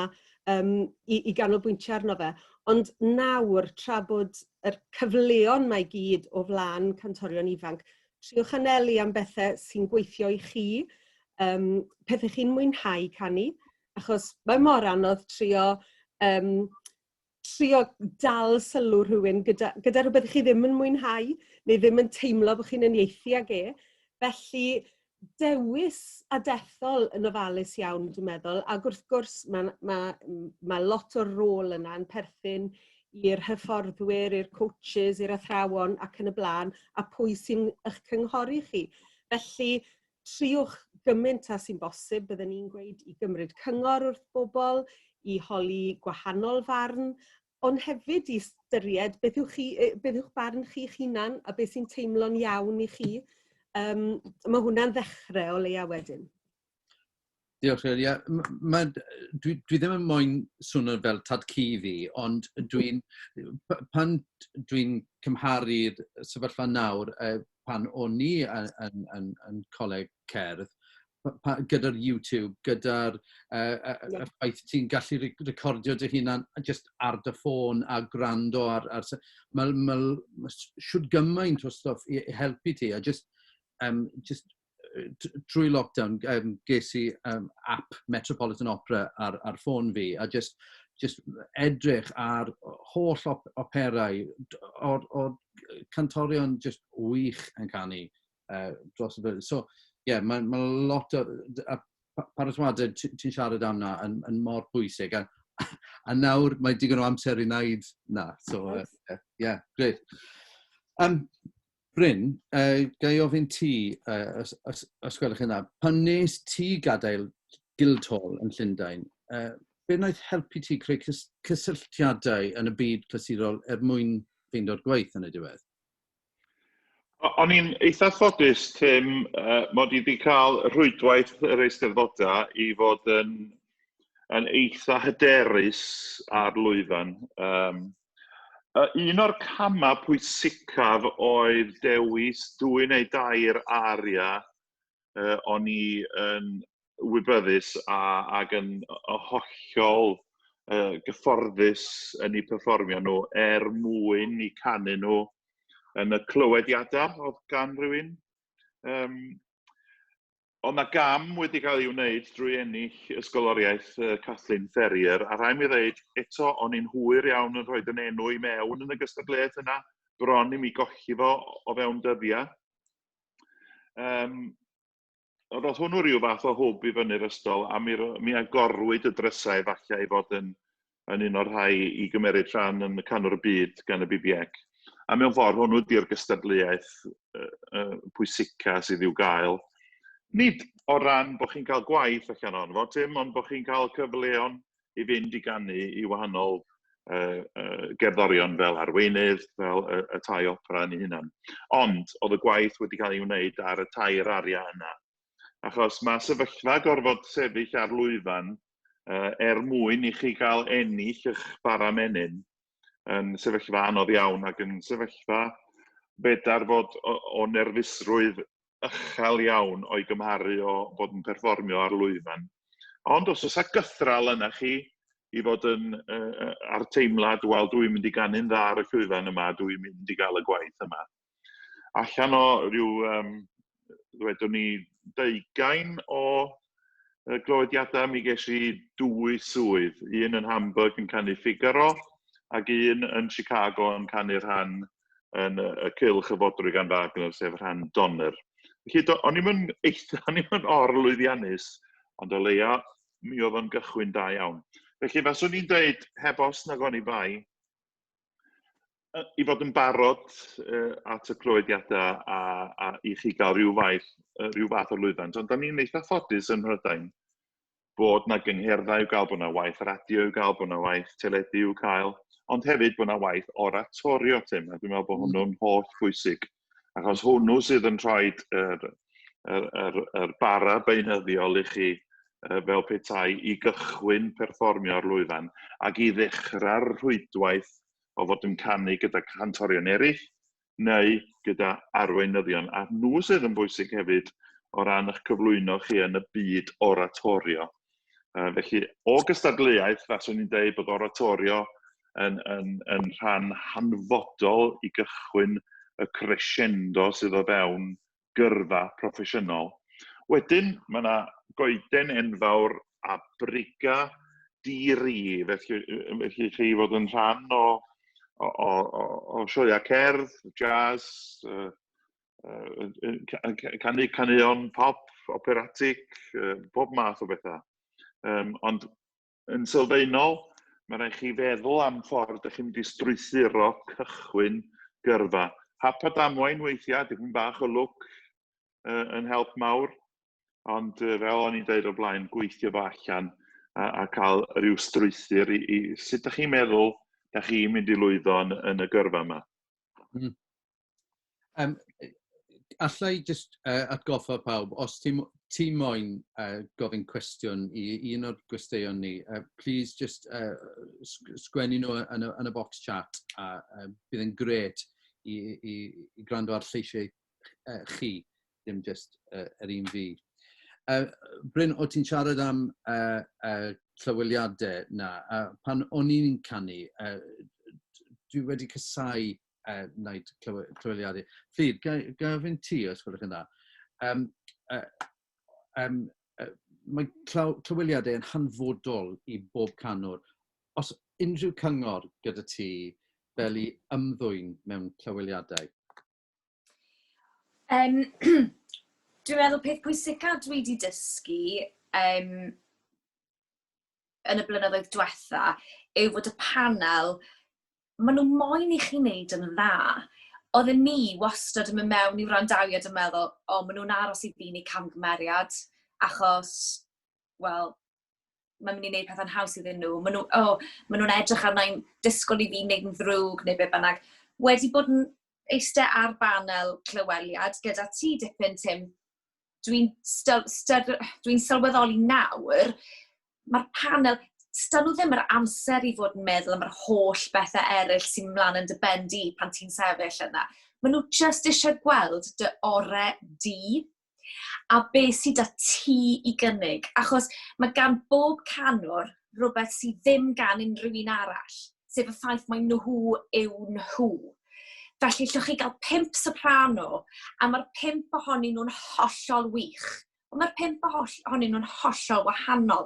i ganolbwyntio arno fe. Ond nawr, tra bod yr cyfleon mae gyd o flaen cantorion ifanc, triwch anelu am bethau sy'n gweithio i chi, pethau chi'n mwynhau canu, achos mae mor anodd trio Trio dal sylw rhywun gyda rhywbeth chi ddim yn mwynhau neu ddim yn teimlo bod chi'n uniaethu ag e. Felly, dewis a dethol yn ofalus iawn, dwi'n meddwl. Ac wrth gwrs, mae lot o'r rôl yna yn perthyn i'r hyfforddwyr, i'r coaches, i'r athrawon ac yn y blaen, a pwy sy'n eich cynghori chi. Felly, triwch gymaint â sy'n bosib, byddwn ni'n gweud, i gymryd cyngor wrth bobl, i holi gwahanol farn, ond hefyd i ystyried beth yw'ch barn chi'ch hunan a beth sy'n teimlo'n iawn i chi. Mae hwnna'n ddechrau o leia wedyn. Diolch, Ie, dwi ddim yn moyn swnio fel tad cu fi, ond pan dwi'n cymharu'r sefyllfa nawr, pan o'n ni yn coleg cerdd, gyda'r YouTube, gyda'r y ffaith ti'n gallu recordio dy hunan just ar dy ffôn a gwrando ar. Mae shwd gymaint o stwff i helpu ti, a just trwy lockdown ges i app Metropolitan Opera ar ffôn fi a just edrych ar holl operau o'r cantorion just wych yn canu dros y byd. So, ie, yeah, mae lot o a paratoadau ti'n siarad am na yn mor bwysig. A nawr mae digon o amser i wneud na. So, yeah, great. Bryn, ga i ofyn ti, os gwelwch yn dda, pan nes ti gadael Guildhall yn Llundain, be wnaeth helpu ti creu cysylltiadau yn y byd clasurol er mwyn ffeindio'r gwaith yn y diwedd? O'n i'n eitha ffodus, Tim, mod i wedi cael rhwydwaith yr Eisteddfodau i fod yn eitha hyderus ar lwyfan. Un o'r camau pwysicaf oedd dewis dwy neu dair aria o'n i yn wybyddus ac yn hollol gyfforddus yn eu perfformio nhw er mwyn i canu nhw yn y clywediadau oedd gan rhywun. Ond na gam wedi cael ei wneud drwy ennill ysgoloriaeth Kathleen Ferrier, a rhaid mi ddeud, eto, o'n i'n hwyr iawn yn rhoi yn enw i mewn yn y gystadleuaeth yna, bron i mi golli fo o fewn dyddiau. Roedd hwnnw rhyw fath o hwb i fyny'r ystol, a mi agorwyd y drysau falle i fod yn un o'r rhai i gymeryd rhan yn y Canwr y Byd gan y BBEC. A mewn ffordd, hwnnw di'r gystadleuaeth pwysica sydd i'w gael. Nid o ran bod chi'n cael gwaith allan ohono fo, Tim, ond bod chi'n cael cyfleon i fynd i ganu i wahanol gerddorion fel arweinydd, fel y tai opera yn ei hunan. Ond oedd y gwaith wedi cael ei wneud ar y tair aria yna. Achos mae sefyllfa gorfod sefyll ar lwyfan er mwyn i chi gael ennill eich bara menyn yn sefyllfa anodd iawn ac yn sefyllfa fedar fod o nerfusrwydd uchel iawn o'i gymharu o fod yn perfformio ar lwyfan. Ond os oes gythral yna chi i fod yn ar teimlad, wel, dwi'n mynd i ganu'n dda ar y llwyfan yma, dwi'n mynd i gael y gwaith yma. Allan o ryw, ddwedwn ni, 20 o glywediadau, mi ges i dwy swydd. Un yn Hamburg yn canu Figaro, ac un yn Chicago yn canu rhan yn y Cylch y Fodrwy gan Wagner, sef rhan Donner. Felly, o'n i'm yn orlwyddiannus, ond o leia mi oedd o'n gychwyn da iawn. Felly, faswn i'n dweud, heb os nag oni bai, i fod yn barod at y clywediadau a i chi gael rhyw fath o lwyddiant. Ond da ni'n eitha ffodus yn Mhrydain bod na gyngherddau i'w gael, bod na waith radio i'w gael, bod na waith teledu i'w cael, ond hefyd bod na waith oratorio, Tim, a dwi'n meddwl bod hwnnw'n holl bwysig. Achos hwnnw sydd yn rhoi yr bara beunyddiol i chi fel petai i gychwyn perfformio ar lwyfan ac i ddechrau'r rhwydwaith o fod yn canu gyda cantorion eraill neu gyda arweinyddion. A nhw sydd yn bwysig hefyd o ran eich cyflwyno chi yn y byd oratorio. Felly, o gystadleuaeth, faswn i'n deud bod oratorio yn rhan hanfodol i gychwyn y crescendo sydd o fewn gyrfa proffesiynol. Wedyn, mae yna goeden enfawr a briga. di-ri, felly chi fod yn rhan o sioeau cerdd, jazz, canu caneuon pop, operatic, bob math o bethau. Ond yn sylfaenol, mae rhaid chi feddwl am ffordd ydych chi'n mynd i strwythuro cychwyn gyrfa. Hap a damwain weithiau, dipyn bach o lwc yn help mawr, ond fel o'n i'n dweud o blaen, gweithio fo allan a cael rhyw strwythur i sut ydych chi'n meddwl da chi'n mynd i lwyddo yn y gyrfa yma. Alla i jyst atgoffa pawb, os ti moyn gofyn cwestiwn i un o'r gwesteion ni, please just sgwennu nhw yn y box chat a bydd yn grêt i gwrando ar lleisiau chi, dim just yr un fi. Bryn, o ti'n siarad am clyweliadau na, pan o'n i'n canu, dwi wedi casáu wneud clyweliadau. Fflur, ga i ofyn ti, os gwelwch yn dda. Mae clyweliadau yn hanfodol i bob canwr. Os unrhyw cyngor gyda ti fel i ymddwyn mewn clyweliadau? Dwi'n meddwl peth pwysica dwi wedi dysgu yn y blynyddoedd diwetha yw fod y panel, maen nhw moyn i chi wneud yn dda. Oedden ni wastad yn mynd mewn i wrandawiad yn meddwl, o, maen nhw'n aros i fi wneud camgymeriad, achos, wel, mae'n mynd i wneud pethau'n haws iddyn nhw. Maen nhw, oh, maen nhw'n edrych arna i'n disgwyl i fi wneud yn ddrwg neu be bynnag. Wedi bod yn eistedd ar banel clyweliad gyda ti dipyn, Tim, dwi sylweddoli nawr, mae'r panel, sda nhw ddim yr amser i fod yn meddwl am yr holl bethau eraill sy'n mlaen yn dy ben di pan ti'n sefyll yna. Maen nhw just eisiau gweld dy orau di a be sydd 'da ti i gynnig. Achos mae gan bob canwr rhywbeth sydd ddim gan unrhyw un arall, sef y ffaith mai nhw yw nhw. Felly, llwch chi gael 5 soprano, a mae'r 5 ohonyn nhw'n hollol wych. Ond mae'r 5 ohonyn nhw'n hollol wahanol.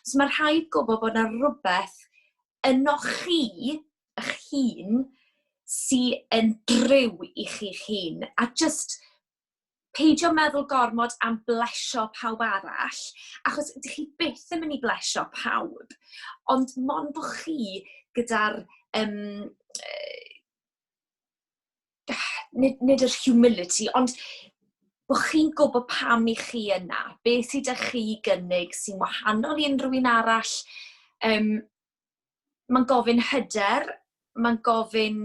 So mae rhaid gwybod bod yna rhywbeth yno chi, eich hun, sy'n yn driw i chi'ch hun. A just peidio meddwl gormod am blesio pawb arall, achos ydych chi byth yn mynd i blesio pawb. Ond mond bod chi gyda'r, nid yr humility, ond bod chi'n gwybod pam i chi yna, beth sydd â chi i gynnig sy'n wahanol i unrhyw un arall. Mae'n gofyn hyder, mae'n gofyn...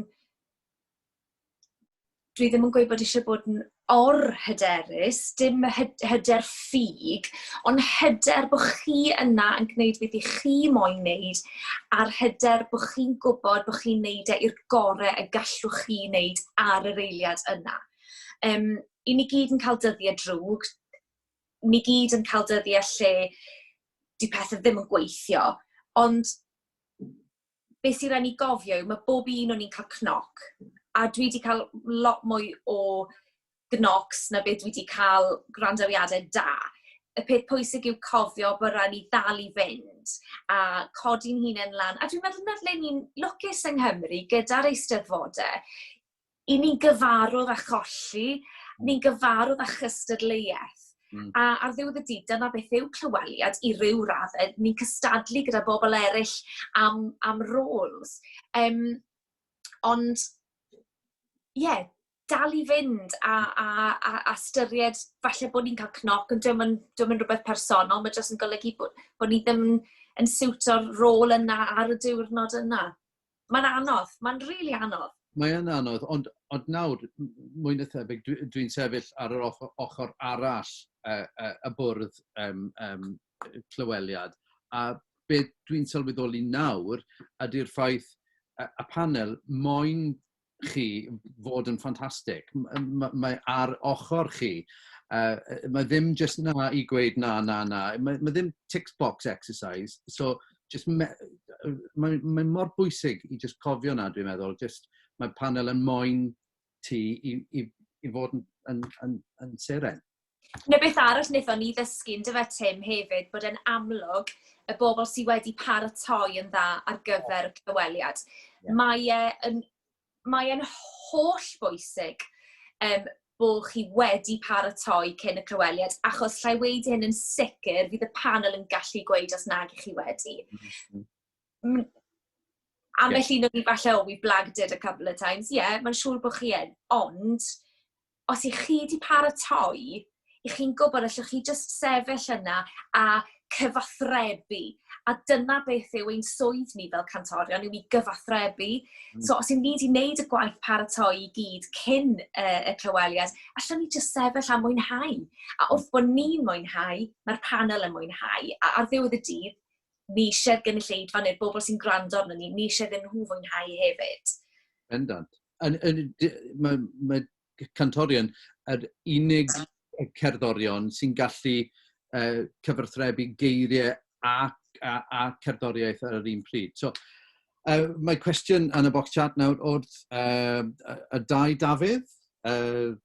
Dwi ddim yn gweud bod eisiau bod yn or-hyderus, dim hyder ffug, ond hyder bod chi yna yn gwneud beth i chi moyn wneud, a'r hyder bod chi'n gwybod bod chi'n wneud e i'r gorau y gallwch chi wneud ar yr eiliad yna. I ni gyd yn cael dyddiau drwg, ni gyd yn cael dyddiau lle di pethau ddim yn gweithio, ond beth sy'n rhaid ni gofio yw mae bob un o'n ni'n cael cnoc, a dwi wedi cael lot mwy o gnocs na beth dwi wedi cael gwrandawiadau da. Y peth pwysig yw cofio bod rhaid ni ddal i fynd a codi'n hunain lan. A dwi'n meddwl na le ni'n lwcus yng Nghymru gyda'r eisteddfodau, i ni'n gyfarwydd â cholli, ni'n gyfarwydd â chystadleuaeth. A ar ddiwedd y dydd, dyna beth yw clyweliad i ryw raddau. Ni'n cystadlu gyda bobl eraill am roles. Ond, ie, yeah, dal i fynd a ystyried falle bod ni'n cael cnoc, ond dio'm yn rhywbeth personol, mae jyst yn golygu bod ni ddim yn siwto'r rôl yna ar y diwrnod yna. Mae'n anodd, mae'n rili anodd. Mae yn anodd, ond nawr, mwy na thebyg, dwi'n sefyll ar yr ochr arall y bwrdd clyweliad. A be dwi'n sylweddoli nawr ydy'r ffaith y panel moyn chi fod yn ffantastig. Mae ar ochr chi. Mae ddim jyst na i gweud na, na, na. Mae ddim tick box exercise. So, just mae mor bwysig i just cofio na, dwi'n meddwl. Just mae panel yn moyn ti i fod yn seren. Na beth arall wnaethon ni ddysgu, yn dyfe Tim, hefyd, bod e'n amlwg y bobl sydd wedi paratoi yn dda ar gyfer y clyweliad. Mae e'n mae e'n holl bwysig bod chi wedi paratoi cyn y clyweliad, achos llai weud hyn yn sicr, fydd y panel yn gallu gweud os nag i chi wedi. Ambell un o'n ni falle, oh, we blagged it a couple of times. Ie, yeah, mae'n siŵr bod chi yn. Ond, os i chi wedi paratoi, i chi'n gwybod allwch chi jyst sefyll yna a cyfathrebu. A dyna beth yw ein swydd ni fel cantorion, yw i gyfathrebu. So os y'n ni wedi wneud y gwaith paratoi i gyd cyn y clyweliad, allwn ni jyst sefyll a mwynhau. A wrth bod ni'n mwynhau, mae'r panel yn mwynhau. A ar ddiwedd y dydd, ni eisiau'r gynulleidfa neu'r bobl sy'n gwrando arno ni, ni eisiau iddyn nhw fwynhau hefyd. Bendant. Mae cantorion yr unig cerddorion sy'n gallu cyfathrebu geiriau a cerddoriaeth ar yr un pryd. So, mae cwestiwn yn y box chat nawr wrth y dau Dafydd,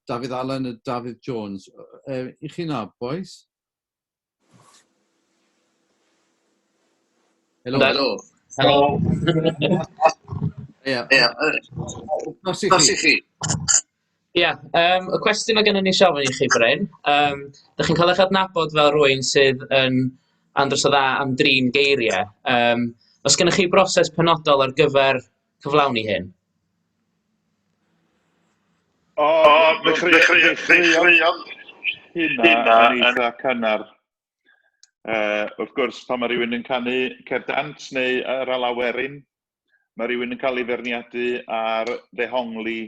Dafydd Allen a Dafydd Jones. I chi na, boys? Helo. Helo. Helo. Ie. Ie. Nos i Nos chi. i chi. Ie, y cwestiwn mae gennym ni eisiau ofyn i chi, Bryn. Dych chi'n cael eich adnabod fel rhywun sydd yn andros o dda am drin geiriau. Oes gennych chi broses penodol ar gyfer cyflawni hyn? O, ddechreuodd hynna yn eitha cynnar. Wrth gwrs, pan mae rhywun yn canu cerdd dant neu yr alaw werin, mae rhywun yn cael ei feirniadu ar ddehongli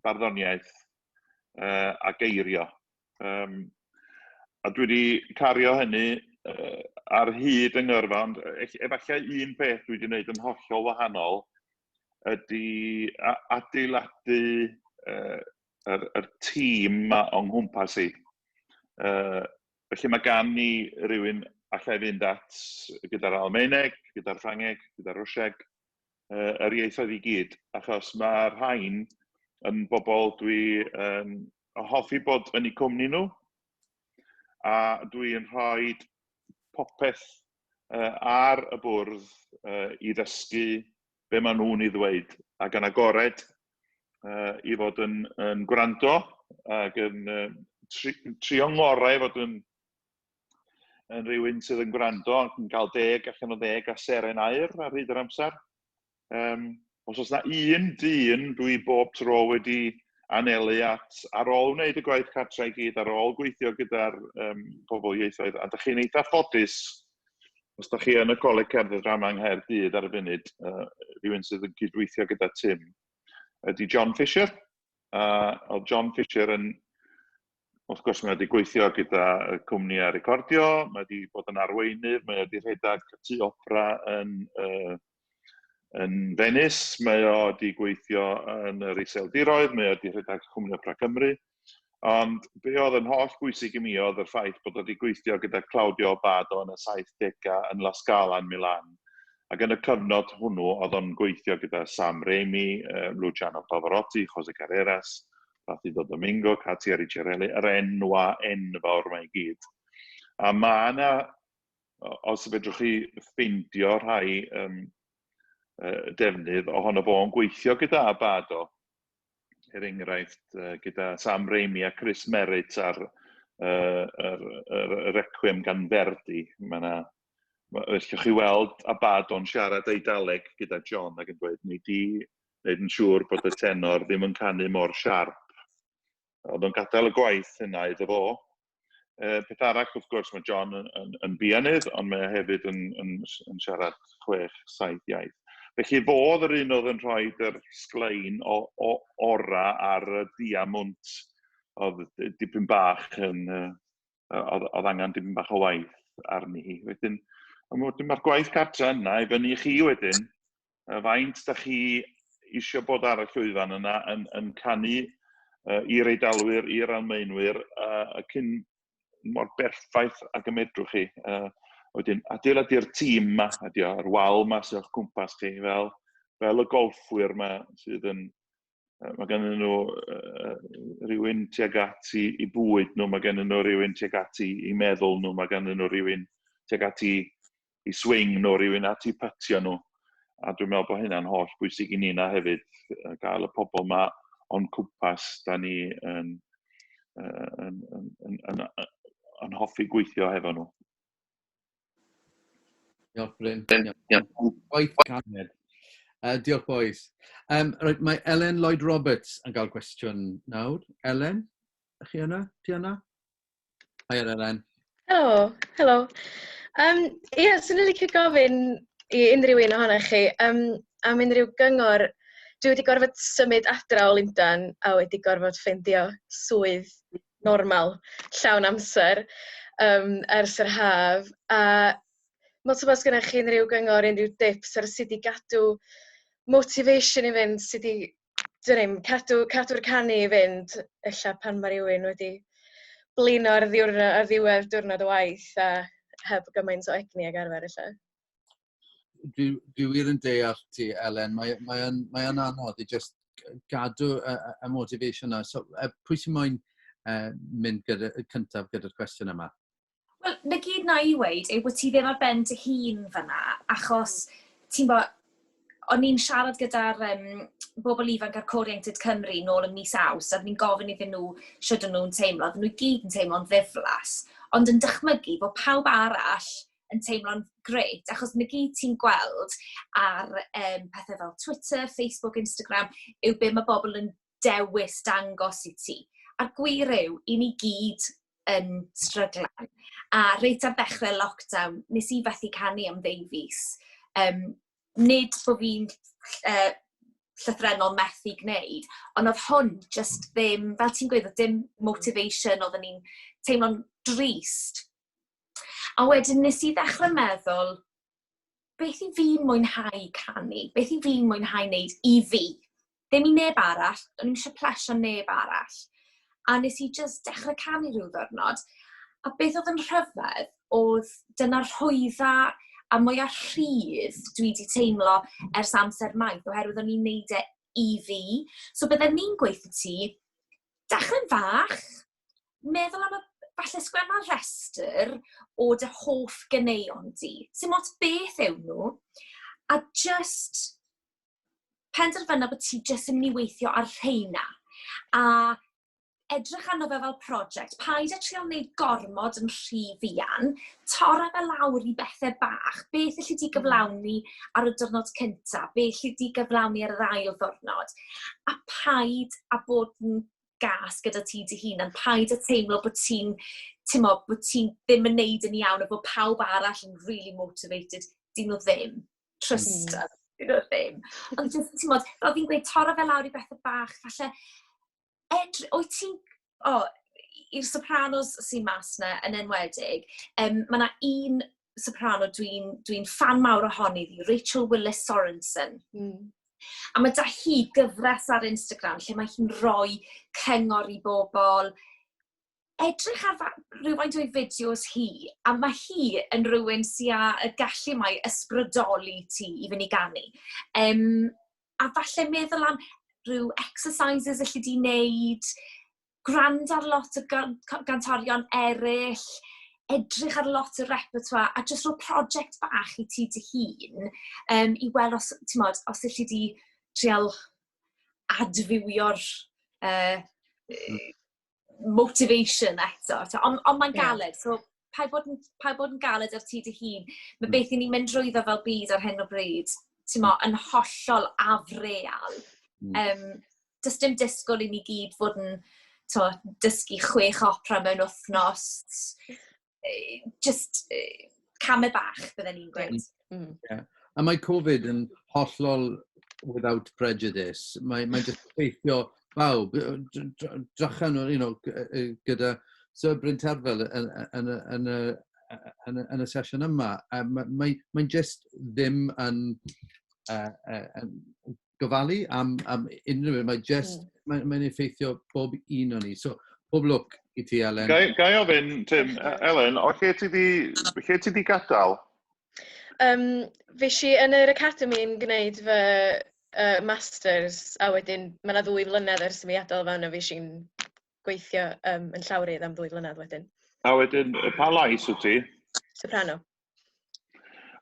barddoniaeth a geirio. A dwi wedi cario hynny ar hyd yng ngyrfa, ond efallai un peth dwi wedi gwneud yn hollol wahanol ydy adeiladu yr tîm 'ma o'n nghwmpas i. Felly mae gan ni rywun allai fynd at gyda'r Almaeneg, gyda'r Ffrangeg, gyda'r Rwsieg, yr ieithoedd i gyd, achos mae'r rhain yn bobl dwi yn hoffi bod yn eu cwmni nhw, a dwi'n rhoi popeth ar y bwrdd i ddysgu be maen nhw'n ei ddweud, ac yn agored i fod yn gwrando ac yn trio ngorau i fod yn rhywun sydd yn gwrando ac yn cael 10 allan o 10 a seren aur ar hyd yr amser. Os oes na un dyn dwi bob tro wedi anelu at ar ôl wneud y gwaith cartre i gyd, ar ôl gweithio gyda'r pobl ieithoedd, a dych chi'n eitha ffodus, os dych chi yn y Coleg Cerdd a Drama yng Nghaerdydd ar y funud, rhywun sydd yn cydweithio gyda Tim, ydy John Fisher. Oedd John Fisher yn, wrth gwrs, mae wedi gweithio gyda y cwmnïau recordio, mae wedi bod yn arweinydd, mae wedi rhedeg tŷ opera yn Venice, mae o wedi gweithio yn yr Iseldiroedd, mae o wedi rhedeg Cwmni Opera Cymru. Ond be oedd yn holl bwysig i mi oedd yr ffaith bod o wedi gweithio gyda Claudio Abbado yn y 70au yn La Scala yn Milan. Ac yn y cyfnod hwnnw oedd o'n gweithio gyda Sam Raimi, Luciano Pavarotti, Jose Carreras, Placido Domingo, Katia Ricciarelli, yr enwa enfawr mae i gyd. A mae yna, os fedrwch chi ffeindio rhai defnydd ohono fo'n gweithio gyda Abbado, er enghraifft gyda Sam Raimi a Chris Merritt ar yr Requiem gan Verdi. Mae yna, allwch chi weld Abbado'n siarad Eidaleg gyda John ac yn dweud, nei di wneud yn siŵr bod y tenor ddim yn canu mor siarp. Oedd o'n gadael y gwaith yna iddo fo. Peth arall, wrth gwrs, mae John yn bianydd, ond mae o hefyd yn siarad 6, 7 iaith. Felly fo oedd yr un oedd yn rhoi yr sglein o ora ar y diamwnt oedd dipyn bach yn, oedd angen dipyn bach o waith arni hi. Wedyn, wedyn mae'r gwaith cartre yna i fyny i chi wedyn, faint da chi isio bod ar y llwyfan yna yn canu i'r Eidalwyr, i'r Almaenwyr, y cyn mor berffaith ag y medrwch chi. Wedyn, adeiladu'r tîm ma, ydi o, yr wal ma sydd o'ch cwmpas chi, fel y golffwyr ma sydd yn Mae gen nhw rhywun tuag at i, i bwyd nhw, mae gen nhw rhywun tuag at i, i meddwl nhw, mae gen nhw rhywun tuag at i, i swing nhw, rhywun at i pytio nhw. A dwi'n meddwl bod hynna'n holl bwysig i ni na hefyd, gael y pobl ma o'n cwmpas, da ni yn, yn, yn, yn, yn, yn hoffi gweithio hefo nhw. Diolch, Bryn. Diolch. Gwaith caled. Diolch, boys. Right, mae Ellen Lloyd Roberts yn cael cwestiwn nawr. Ellen, ych chi yna? Ti yna? Hi, Ellen. Helo, helo. Ie, yeah, swn i'n licio gofyn i unrhyw un ohonoch chi am unrhyw gyngor. Dwi wedi gorfod symud adra o Lundan a wedi gorfod ffeindio swydd normal, llawn amser, ers yr haf. A mae'n tybod os gennych chi unrhyw gyngor, unrhyw dips ar sut i gadw motivation i fynd, sut i, dyn ni'n, cadw'r canu i fynd, ella pan mae rhywun wedi blino ar, ddiwrnod, ar ddiwedd diwrnod o waith a heb gymaint o egni ag arfer ella. Dwi wir yn deall ti, Ellen. Mae yn anodd i just gadw y motivation yna. So, pwy sy'n moyn mynd gyda, cyntaf gyda'r cwestiwn yma? Wel, na gyd na i weud yw bod ti ddim ar ben dy hun fyna, achos ti'n bo, o'n i'n siarad gyda'r bobl ifanc ar Côr Ieuenctid Cymru nôl ym mis Awst, a ni'n gofyn iddyn nhw sut o'n nhw'n teimlo. Oedden nhw i gyd yn teimlo'n ddiflas, ond yn dychmygu bod pawb arall yn teimlo'n grêt, achos na gyd ti'n gweld ar pethau fel Twitter, Facebook, Instagram, yw be mae bobl yn dewis dangos i ti. A'r gwir yw, i ni gyd yn stryglan. A reit ar ddechrau lockdown, nes i fethu canu am ddeufis. Nid bod fi'n llythrennol methu gwneud, ond oedd hwn just ddim, fel ti'n gweud, oedd dim motivation, oedden ni'n teimlo'n drist. A wedyn nes i ddechrau meddwl, beth i fi'n mwynhau canu? Beth i fi'n mwynhau wneud i fi? Ddim i neb arall, o'n i'm eisiau plesio neb arall. A nes i just dechrau canu rhyw ddwrnod. A beth oedd yn rhyfedd oedd dyna'r rhwydda a mwyaf rhydd dwi wedi teimlo ers amser maith, oherwydd o'n i'n neud e i fi. So bydden ni'n gweithio ti, dechrau'n fach, meddwl am y, falle sgwenna rhestr o dy hoff ganeuon di. Sim ots beth yw nhw, a just penderfynu bod ti jyst yn mynd i weithio ar rheina. A edrych arno fe fel prosiect. Paid â trial wneud gormod yn rhy fuan. Torra fe lawr i bethau bach. Beth elli di gyflawni ar y diwrnod cyntaf? Beth elli di gyflawni ar yr ail ddiwrnod? A paid â bod yn gas gyda ti dy hunan. Paid â teimlo bod ti'n, ti'n bod ti'n ddim yn neud yn iawn a bod pawb arall yn really motivated. Dyn nhw ddim. Trust us. Dyn nhw ddim. Ond just, ti'n modd, fel fi'n gweud, torra fe lawr i bethau bach. Falle, wyt ti'n, o, i'r sopranos sy'n mas na yn enwedig, mae yna un soprano dwi'n dwi ffan mawr ohoni ddi, Rachel Willis Sorensen. A mae da hi gyfres ar Instagram lle mae hi'n rhoi cyngor i bobl. Edrych ar rhywfaint o'i fideos hi, a mae hi yn rhywun sy'n â y gallu mae ysbrydoli ti i fynd i ganu. A falle meddwl am rhyw exercises elli di wneud, gwrando ar lot o gantorion eraill, edrych ar lot o repertoire, a jyst rhoi prosiect bach i ti dy hun, i weld os, ti'n modd, os elli di trial adfywio'r motivation eto. Ond mae'n galed, so paid bod yn galed ar ti dy hun. Mae beth i ni'n mynd drwyddo fel byd ar hyn o bryd, ti'n mo, yn hollol afreal. Does dim disgwyl i ni gyd fod yn to, dysgu 6 opera mewn wythnos. Just camau bach, bydden ni'n gweud. Yeah. A mae Covid yn hollol without prejudice. Mae just effeithio bawb. Drycha nhw, gyda Sir Bryn Terfel yn y sesiwn yma. Mae'n just ddim yn gofalu am unrhyw un. Mae just, mae'n effeithio bob un o'n ni. So, pob lwc i ti, Ellen. Ga i ofyn, Tim, Ellen, o lle ti di gadael? Fues i yn yr academy yn gwneud fy masters, a wedyn mae yna 2 flynedd ers i mi adael fan a fi si'n gweithio yn llawrydd am 2 flynedd wedyn. A wedyn, pa lais wyt ti? Soprano.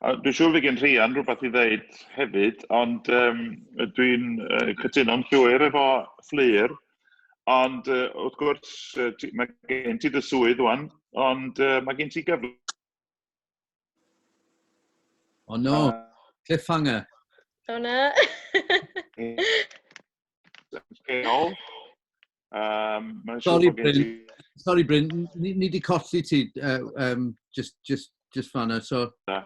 A dwi'n siŵr fydd gen Rhian rhywbeth i ddeud hefyd, ond dwi'n cytuno'n llwyr efo Fflur. Ond wrth gwrs, mae gen ti dy swydd wan, ond mae gen ti gyfle. Oh no, cliffhanger. O na. Lleol. Mae'n siŵr Sorry, bod gen Bryn. ti. Sorry, Bryn, ni di colli ti just fanna, so. Na,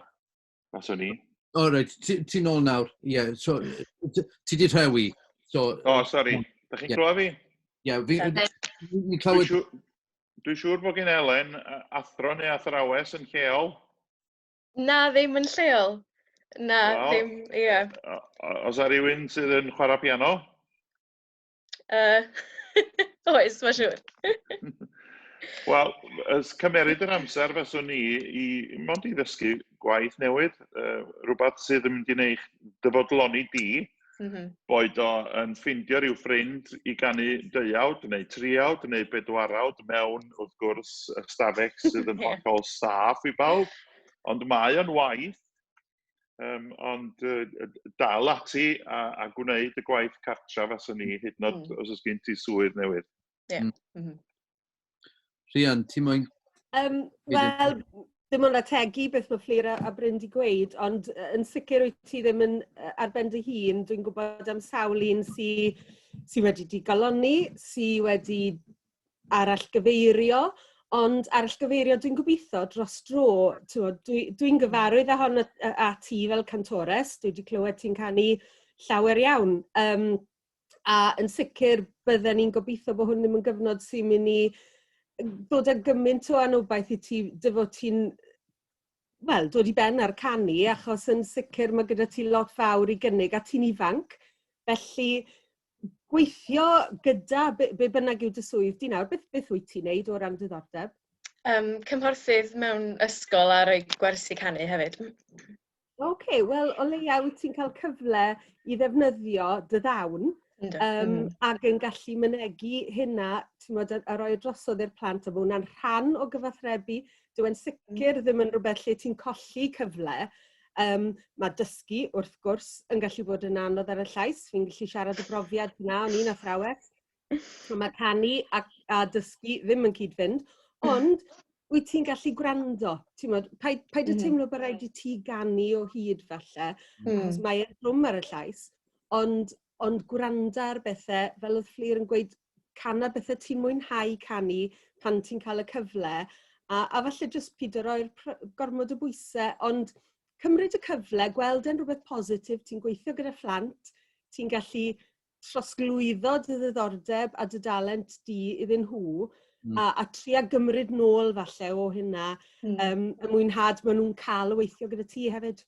faswn i. O, oh, reit, ti nôl nawr. Ie, yeah, so, ti di rhewi. So, O, oh, sori. Da chi'n clywed fi? Ie, yeah, fi, ni clywed. Dwi'n siŵr bod gen Elen athro neu athrawes yn lleol. Na, ddim yn lleol. Na, Wel, ddim, ie. Oes 'na rhywun sydd yn chwarae piano? Oes, mae'n siŵr. Wel, ys cymeryd yr amser faswn ni i mond i ddysgu gwaith newydd, rhywbeth sydd yn mynd i wneud dy fodloni di, boed o yn ffindio rhyw ffrind i ganu deuawd neu triawd neu bedwarawd mewn, wrth gwrs, ystafell sydd yn hollol saff i bawb. Ond mae o'n waith, ond dal ati a gwneud y gwaith cartra faswn ni, hyd yn oed os oes gen ti swydd newydd. Ie. Rhian, ti moyn? Wel, ddim ond ategu beth mae Fflur a Bryn di gweud, ond yn sicr wyt ti ddim yn ar ben dy hun. Dwi'n gwybod am sawl un sy wedi digalonni, sy wedi arallgyfeirio, ond arallgyfeirio dwi'n gobeithio dros dro. T'mod, dwi gyfarwydd â hon a ti fel cantores, dwi wedi clywed ti'n canu llawer iawn. A yn sicr bydden ni'n gobeithio bod hwn ddim yn gyfnod sy'n mynd i ddod â gymaint o anobaith i ti, dy fod ti'n, wel, dod i ben ar canu, achos yn sicr mae gyda ti lot fawr i gynnig a ti'n ifanc. Felly, gweithio gyda be bynnag yw dy swydd di nawr, beth wyt ti'n neud o ran diddordeb? Cymhorthydd mewn ysgol a rhoi gwersi canu hefyd. Oce, okay, wel, o leia wyt ti'n cael cyfle i ddefnyddio dy ddawn ac yn gallu mynegi hynna, ti'n a rhoi drosodd i'r plant, a bod hwnna'n rhan o gyfathrebu. Dyw e'n sicr ddim yn rhywbeth lle ti'n colli cyfle. Mae dysgu, wrth gwrs, yn gallu bod yn anodd ar y llais. Fi'n gallu siarad o brofiad na, o'n i'n athrawes. So mae canu a dysgu ddim yn cyd-fynd, ond wyt ti'n gallu gwrando. Ti'n modd, paid â teimlo bod rhaid i ti ganu o hyd falle, achos mae e'n drwm ar y llais, ond gwrando ar bethau, fel oedd Fflur yn gweud, cana bethau ti'n mwynhau canu pan ti'n cael y cyfle, a falle jyst pido roi'r gormod o bwysau, ond cymryd y cyfle, gweld e'n rhywbeth positif, ti'n gweithio gyda phlant, ti'n gallu trosglwyddo dy ddiddordeb a dy dalent di iddyn nhw, a tria gymryd nôl falle o hynna, y mwynhad maen nhw'n cael o weithio gyda ti hefyd.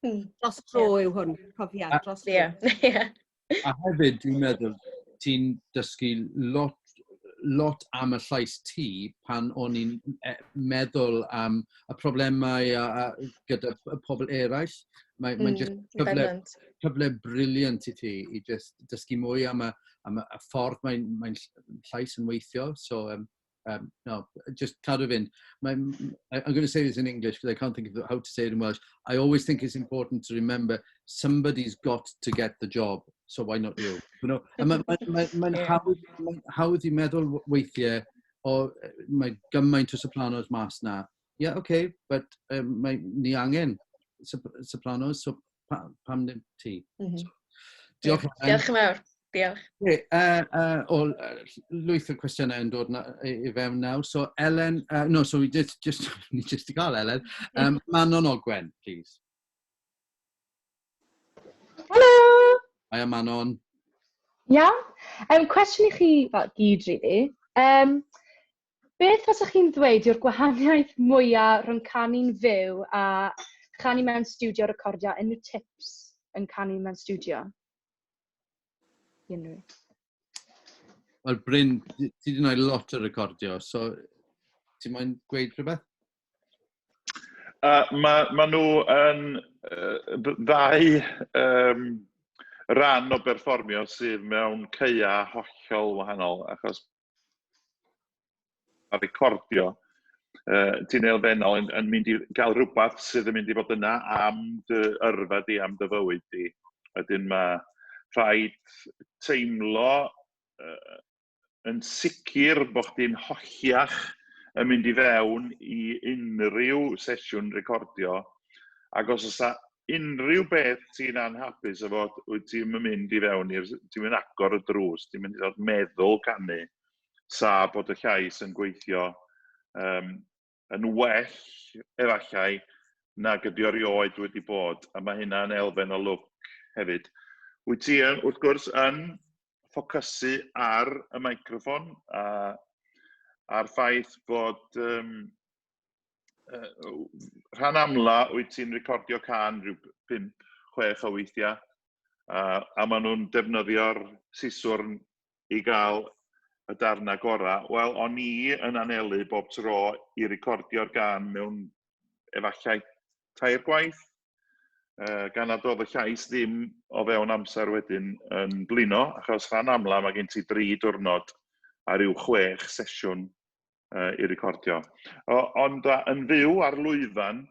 Dros dro yw hwn, cofia, dros dro. Ie. A hefyd, dwi'n meddwl, ti'n dysgu lot, lot am y llais ti pan o'n i'n meddwl am y problemau a gyda y pobl eraill. Mae just cyfle, cyfle brilliant i ti i just dysgu mwy am y ffordd mae llais yn weithio. So, no, just cadw fynd. I'm going to say this in English because I can't think of how to say it in Welsh. I always think it's important to remember somebody's got to get the job, so why not you? A mae'n ma, ma, ma hawdd, hawdd i meddwl weithiau, o, mae gymaint o sopranos mas na. Yeah, okay, but mae ni angen sopranos, so pam ddim ti? So, diolch. Yeah. Diolch yn fawr. Diolch. Okay, o, lwyth o cwestiynau yn dod i fewn nawr. So, Elen, no, so we just, ni just i gael Elen. Manon Ogwen, please. Helo! Hiya, Manon. Iawn. Cwestiwn i chi fel gyd, really. Beth faswch chi'n ddweud yw'r gwahaniaeth mwyaf rhwng canu'n fyw a chanu mewn stiwdio recordio? Unrhyw tips yn canu mewn stiwdio? Unrhyw. Wel, Bryn, ti wedi gwneud lot o recordio, so ti'n moyn gweud rhywbeth? Mae ma nhw yn ddau ran o berfformio sydd mewn caea hollol wahanol, achos mae recordio, ti'n elfennol yn mynd i gael rhywbeth sydd yn mynd i fod yna am dy yrfa di, am dy fywyd di. Wedyn mae rhaid teimlo yn sicr bod chdi'n holliach yn mynd i fewn i unrhyw sesiwn recordio, ac os oes unrhyw beth ti'n anhapus efo, wyt ti'n mynd i fewn i'r... Ti'n mynd agor y drws, ti'n mynd i ddod meddwl canu, sa bod y llais yn gweithio yn well, efallai, nag ydi o erioed wedi bod, a mae hynna'n elfen o lwc hefyd. Wyt ti, wrth gwrs, yn ffocysu ar y meicroffon a a'r ffaith bod rhan amla wyt ti'n recordio cân rhyw 5-6 o weithiau, a maen nhw'n defnyddio'r siswrn i gael y darnau gorau. Wel, o'n i yn anelu bob tro i recordio'r gân mewn efallai 3 gwaith, gan nad oedd y llais ddim o fewn amser wedyn yn blino, achos rhan amla mae gen ti 3 diwrnod a ryw 6 sesiwn i recordio. Ond yn fyw ar lwyfan,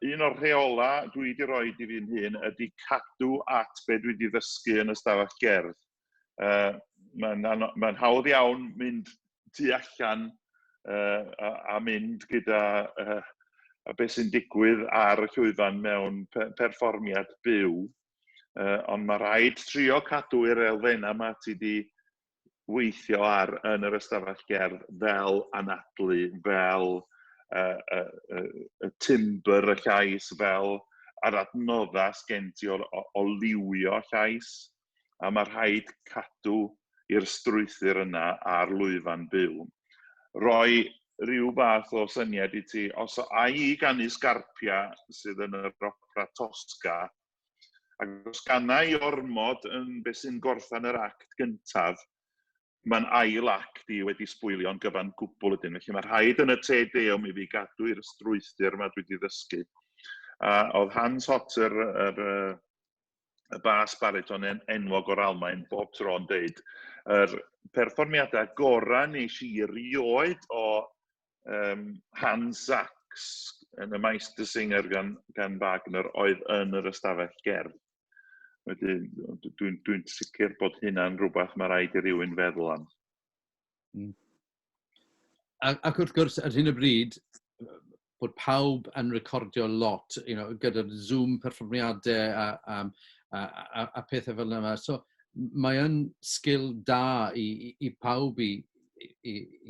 un o'r rheola dwi wedi rhoi i fi'n hun ydy cadw at be dwi wedi ddysgu yn y stafell gerdd. Mae'n hawdd iawn mynd tu allan a mynd gyda a beth sy'n digwydd ar y llwyfan mewn perfformiad byw, ond mae rhaid trio cadw i'r elfennau yma ti wedi weithio ar yn yr ystafell gerdd, fel anadlu, fel y timbre y llais, fel yr adnoddau sgen ti o liwio llais, a mae rhaid cadw i'r strwythur yna ar lwyfan byw. Roi rhyw fath o syniad i ti, os ai i ganu Scarpia sydd yn yr opera Tosca, ac os gana i ormod yn beth sy'n gorffen yr act gyntaf, mae'n ail act i wedi sbwylio'n gyfan gwbl ydyn. Felly mae rhaid yn y Te Deum i fi gadw i'r strwythur yma dwi wedi ddysgu. A oedd Hans Hotter, y bas bariton enwog o'r Almaen, bob tro'n deud, yr perfformiadau gorau nes i erioed o Hans Sachs yn y Meistersinger gan Wagner oedd yn yr ystafell gerdd. Wedyn, dwi'n sicr bod hynna'n rhywbeth mae rhaid i rywun feddwl am. Ac wrth gwrs, ar hyn o bryd, bod pawb yn recordio lot, gyda'r Zoom perfformiadau a pethau fel yna. So, mae yn sgil da i pawb i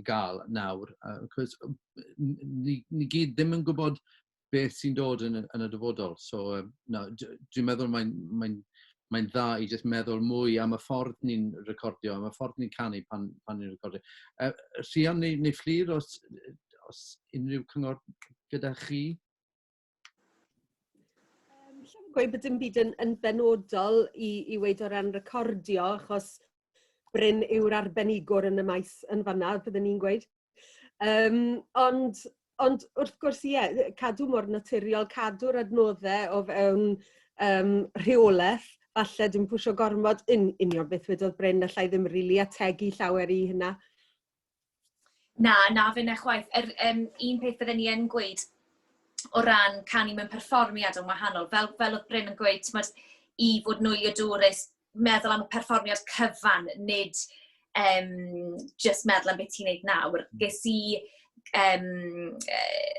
gael nawr. Cos ni gyd ddim yn gwybod beth sy'n dod yn y dyfodol. So, no, dwi'n meddwl mae'n dda i jyst meddwl mwy am y ffordd ni'n recordio, am y ffordd ni'n canu pan ni'n recordio. Rhian neu Fflur, os unrhyw cyngor gyda chi? Lla'n gweud bod dim byd yn benodol i weud o ran recordio, achos Bryn yw'r arbenigwr yn y maes yn fanna, byddwn ni'n gweud. Ond wrth gwrs, ie, cadw mor naturiol, cadw'r adnoddau o fewn rheolaeth, falle dwi'n pwysio gormod union beth wedodd Bryn, allai ddim rili ategu llawer i hynna. Na, fe na chwaith. Un peth bydden ni yn gweud o ran canu mewn perfformiad yn wahanol, fel oedd Bryn yn gweud, t'mod, i fod yn wyliadwrus, meddwl am y perfformiad cyfan, nid just meddwl am beth ti'n neud nawr. Ges i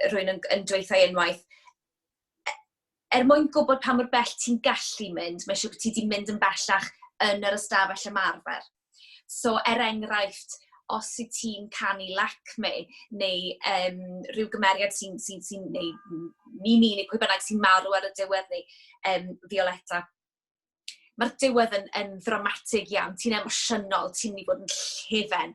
rhywun yn dweud unwaith, er mwyn gwybod pa mor bell ti'n gallu mynd, mae eisiau bod ti wedi mynd yn bellach yn yr ystafell ymarfer. So, er enghraifft, os wyt ti'n canu Lakmé neu rhyw gymeriad sy'n neu Mimi neu pwy bynnag sy'n marw ar y diwedd neu Violetta, mae'r diwedd yn ddramatig iawn, ti'n emosiynol, ti'n mynd i fod yn llefen.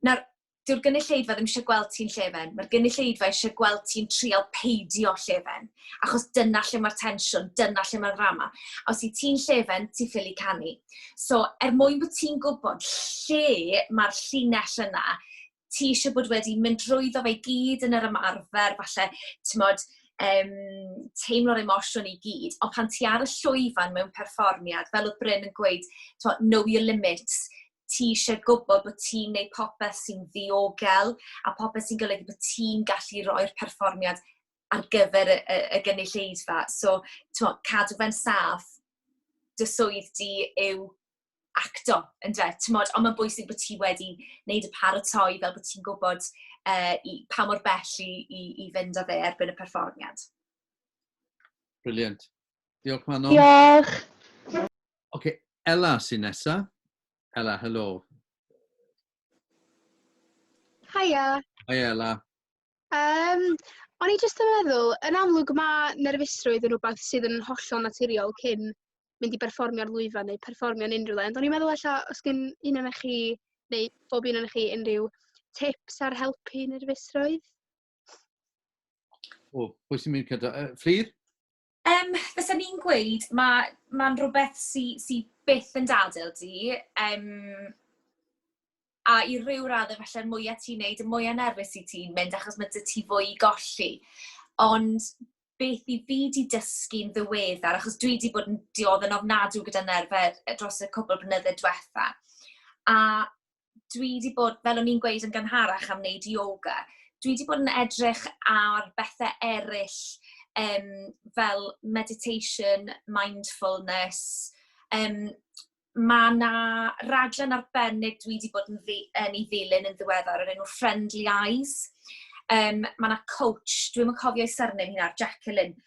Nawr, dyw'r gynulleidfa ddim eisiau gweld ti'n llefen, mae'r gynulleidfa eisiau gweld ti'n trial peidio llefen, achos dyna lle mae'r tensiwn, dyna lle mae'r ddrama. A os i ti'n llefen, ti'n ffili canu. So, er mwyn bod ti'n gwybod lle mae'r llinell yna, ti eisiau bod wedi mynd drwyddo fe i gyd yn yr ymarfer, falle, t'mod, teimlo'r emosiwn i gyd, ond pan ti ar y llwyfan mewn perfformiad, fel oedd Bryn yn gweud, know your limits, ti eisiau gwybod bod ti'n neud popeth sy'n ddiogel a popeth sy'n golygu bod ti'n gallu roi'r perfformiad ar gyfer y gynulleidfa. So, ti'n cadw fe'n saff, dy swydd di yw acto, ynde? T'mod, ond mae'n bwysig bod ti wedi wneud y paratoi fel bod ti'n gwybod pa mor bell i fynd â fe erbyn y perfformiad. Brilliant. Diolch, Manon. Diolch. Oce, okay, Ela sy'n nesa. Ela, helo. Hiya. Hi, Ela. O'n i jyst yn meddwl, yn amlwg mae nerfusrwydd yn rhywbeth sydd yn hollol naturiol cyn mynd i berfformio ar lwyfan neu perfformio yn unrhyw le. Ond o'n i'n meddwl ella os gen un ohonoch chi, neu bob un ohonoch chi, unrhyw tips ar helpu nerfusrwydd? O, pwy sy'n mynd cyda? Fflur? Fysa ni'n gweud, mae'n rhywbeth sy byth yn dadael di. A i ryw raddau falle'r mwyaf ti'n neud, y mwyaf nerfus i ti'n mynd, achos mae dy ti fwy i golli. Ond beth i fi di dysgu'n ddiweddar, achos dwi di bod yn dioddef yn ofnadw gyda nerfau dros y cwbl blynydde diwetha. A dwi di bod, fel o'n i'n gweud yn gynharach am wneud yoga, dwi di bod yn edrych ar bethau eraill fel meditation, mindfulness. Mae 'na raglen arbennig dwi wedi bod yn ei ddilyn yn ddiweddar o'r enw Friendly Eyes. Mae 'na coach, dwi'm yn cofio ei surname hi nawr, Jacqueline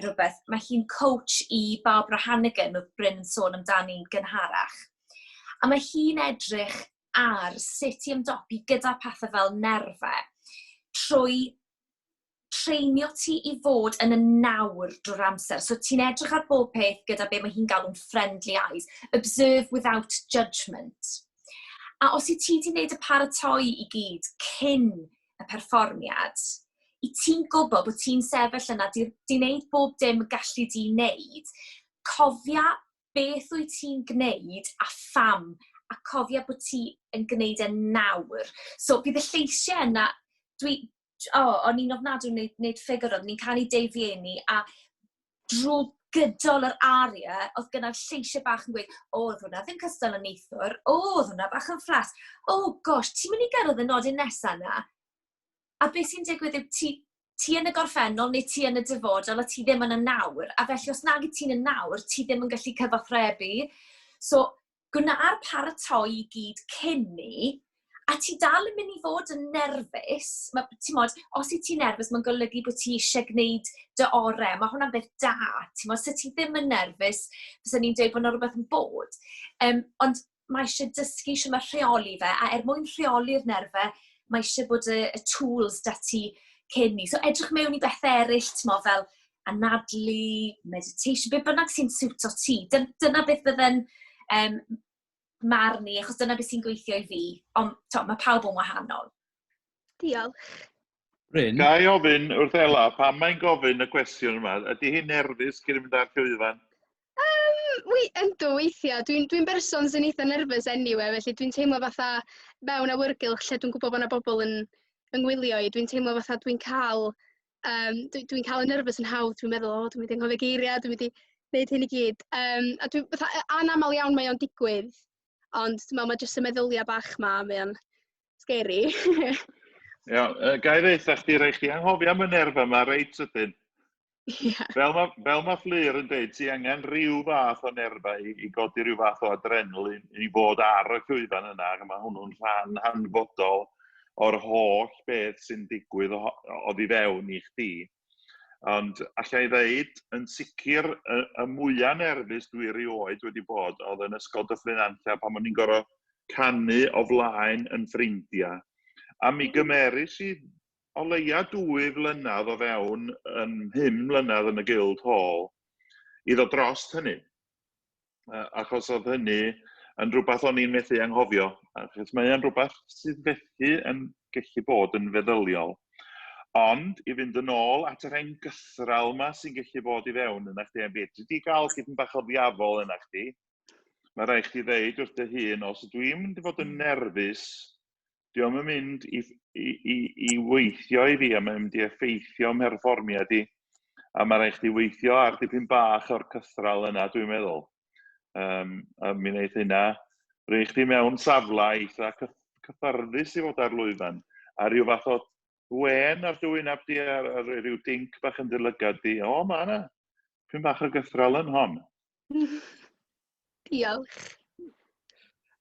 rhywbeth. Mae hi'n coach i Barbara Hannigan, oedd Bryn yn sôn amdani'n gynharach. A mae hi'n edrych ar sut i ymdopi gyda pethau fel nerfau trwy treinio ti i fod yn y nawr drwy'r amser. So ti'n edrych ar bob peth gyda be mae hi'n galw'n friendly eyes. Observe without judgment. A os i ti wedi gwneud y paratoi i gyd cyn y perfformiad, i ti'n gwybod bod ti'n sefyll yna, di wneud bob dim gallu di wneud, cofia beth wyt ti'n gwneud a pham, a cofia bod ti yn gwneud e nawr. So bydd y lleisiau yna, oh, o'n i'n ofnadwy wneud Figaro, oedden ni'n canu Dei Vieni, a drwy gydol yr aria, oedd gyda'r lleisiau bach yn gweud, "O, oedd hwnna ddim cystal yn neithiwr, o, oedd hwnna bach yn fflat, oh gosh, ti'n mynd i gyrraedd y nodyn nesaf yna?" A beth sy'n digwydd yw ti yn y gorffennol neu ti yn y dyfodol a ti ddim yn y nawr. A felly os nag ti'n y nawr, ti ddim yn gallu cyfathrebu. So, gwna'r paratoi i gyd cyn ni, a ti dal yn mynd i fod yn nerfus. Ti'n os i ti'n nerfus, mae'n golygu bod ti eisiau gwneud dy orau. Mae hwnna'n beth da. Ti'n mod, ti ddim yn nerfus, fysa ni'n dweud bod yna rhywbeth yn bod. Ond mae eisiau dysgu sut mae rheoli fe, a er mwyn rheoli'r nerfau, mae eisiau bod y tools da ti cyn ni. So edrych mewn i bethau eraill, ti'n mod, fel anadlu, meditation, be bynnag sy'n siwto ti. Dyna beth bydde'n marn i, achos dyna beth sy'n gweithio i fi. Ond to, mae pawb yn wahanol. Diolch. Bryn? Ga i ofyn wrth Ela, pam mae'n gofyn y cwestiwn yma? Ydy hi'n nerfus cyn mynd ar llwyfan? Wi, yndw, weithiau. Dwi berson sy'n eitha nervous anyway, felly dwi'n teimlo fatha mewn awyrgylch lle dwi'n gwybod bod yna bobl yn gwylio i. Dwi'n teimlo fatha dwi cael y nervous yn hawdd. Dwi'n meddwl, "O, dwi'n mynd i anghofio geiriau, dwi'n mynd i wneud hyn i gyd." A dwi'n, fatha, anamal iawn mae o'n digwydd, ond dwi'n meddwl mae jyst y meddyliau bach ma, mae o'n scary. Iawn, ga i ddeutha chdi, rhaid chdi anghofio am y nerfa yma reit sydyn. Fel ma Fflur yn dweud, ti angen rhyw fath o nerfa i godi rhyw fath o adrenalin i fod ar y llwyfan yna, ac mae hwnnw'n rhan hanfodol o'r holl beth sy'n digwydd oddi fewn i chdi. Ond allai ddeud, yn sicr, y mwyaf nerfus dwi erioed wedi bod oedd yn Ysgol Dyffryn Nantlle pan o'n i'n gorfod canu o flaen yn ffrindiau. A mi gymeris i o leia 2 flynedd o fewn yn 5 mlynedd yn y Guildhall i ddod dros hynny. Achos oedd hynny yn rhywbeth o'n i'n methu anghofio. Achos mae o'n rhywbeth sydd felly yn gallu bod yn feddyliol. Ond i fynd yn ôl at yr hen gythral yma sy'n gallu bod i fewn yna chdi, a fedri di gael tipyn bach o ddiafol yna chdi, mae rhaid chdi ddeud wrth dy hun, os dwi'n mynd i fod yn nerfus, dio'm yn mynd i weithio i fi a mae'n mynd i effeithio mherfformiad i. A mae rhaid chdi weithio ar dipyn bach o'r cythral yna, dwi'n meddwl. A mi wneith hynna rhoi chdi mewn safle eitha cyffyrddus i fod ar lwyfan. A rhyw fath o wên ar dy wyneb di, a rhyw dinc bach yn dy lygad di. O, mae yna pyn bach o gythral yn hon. Diolch.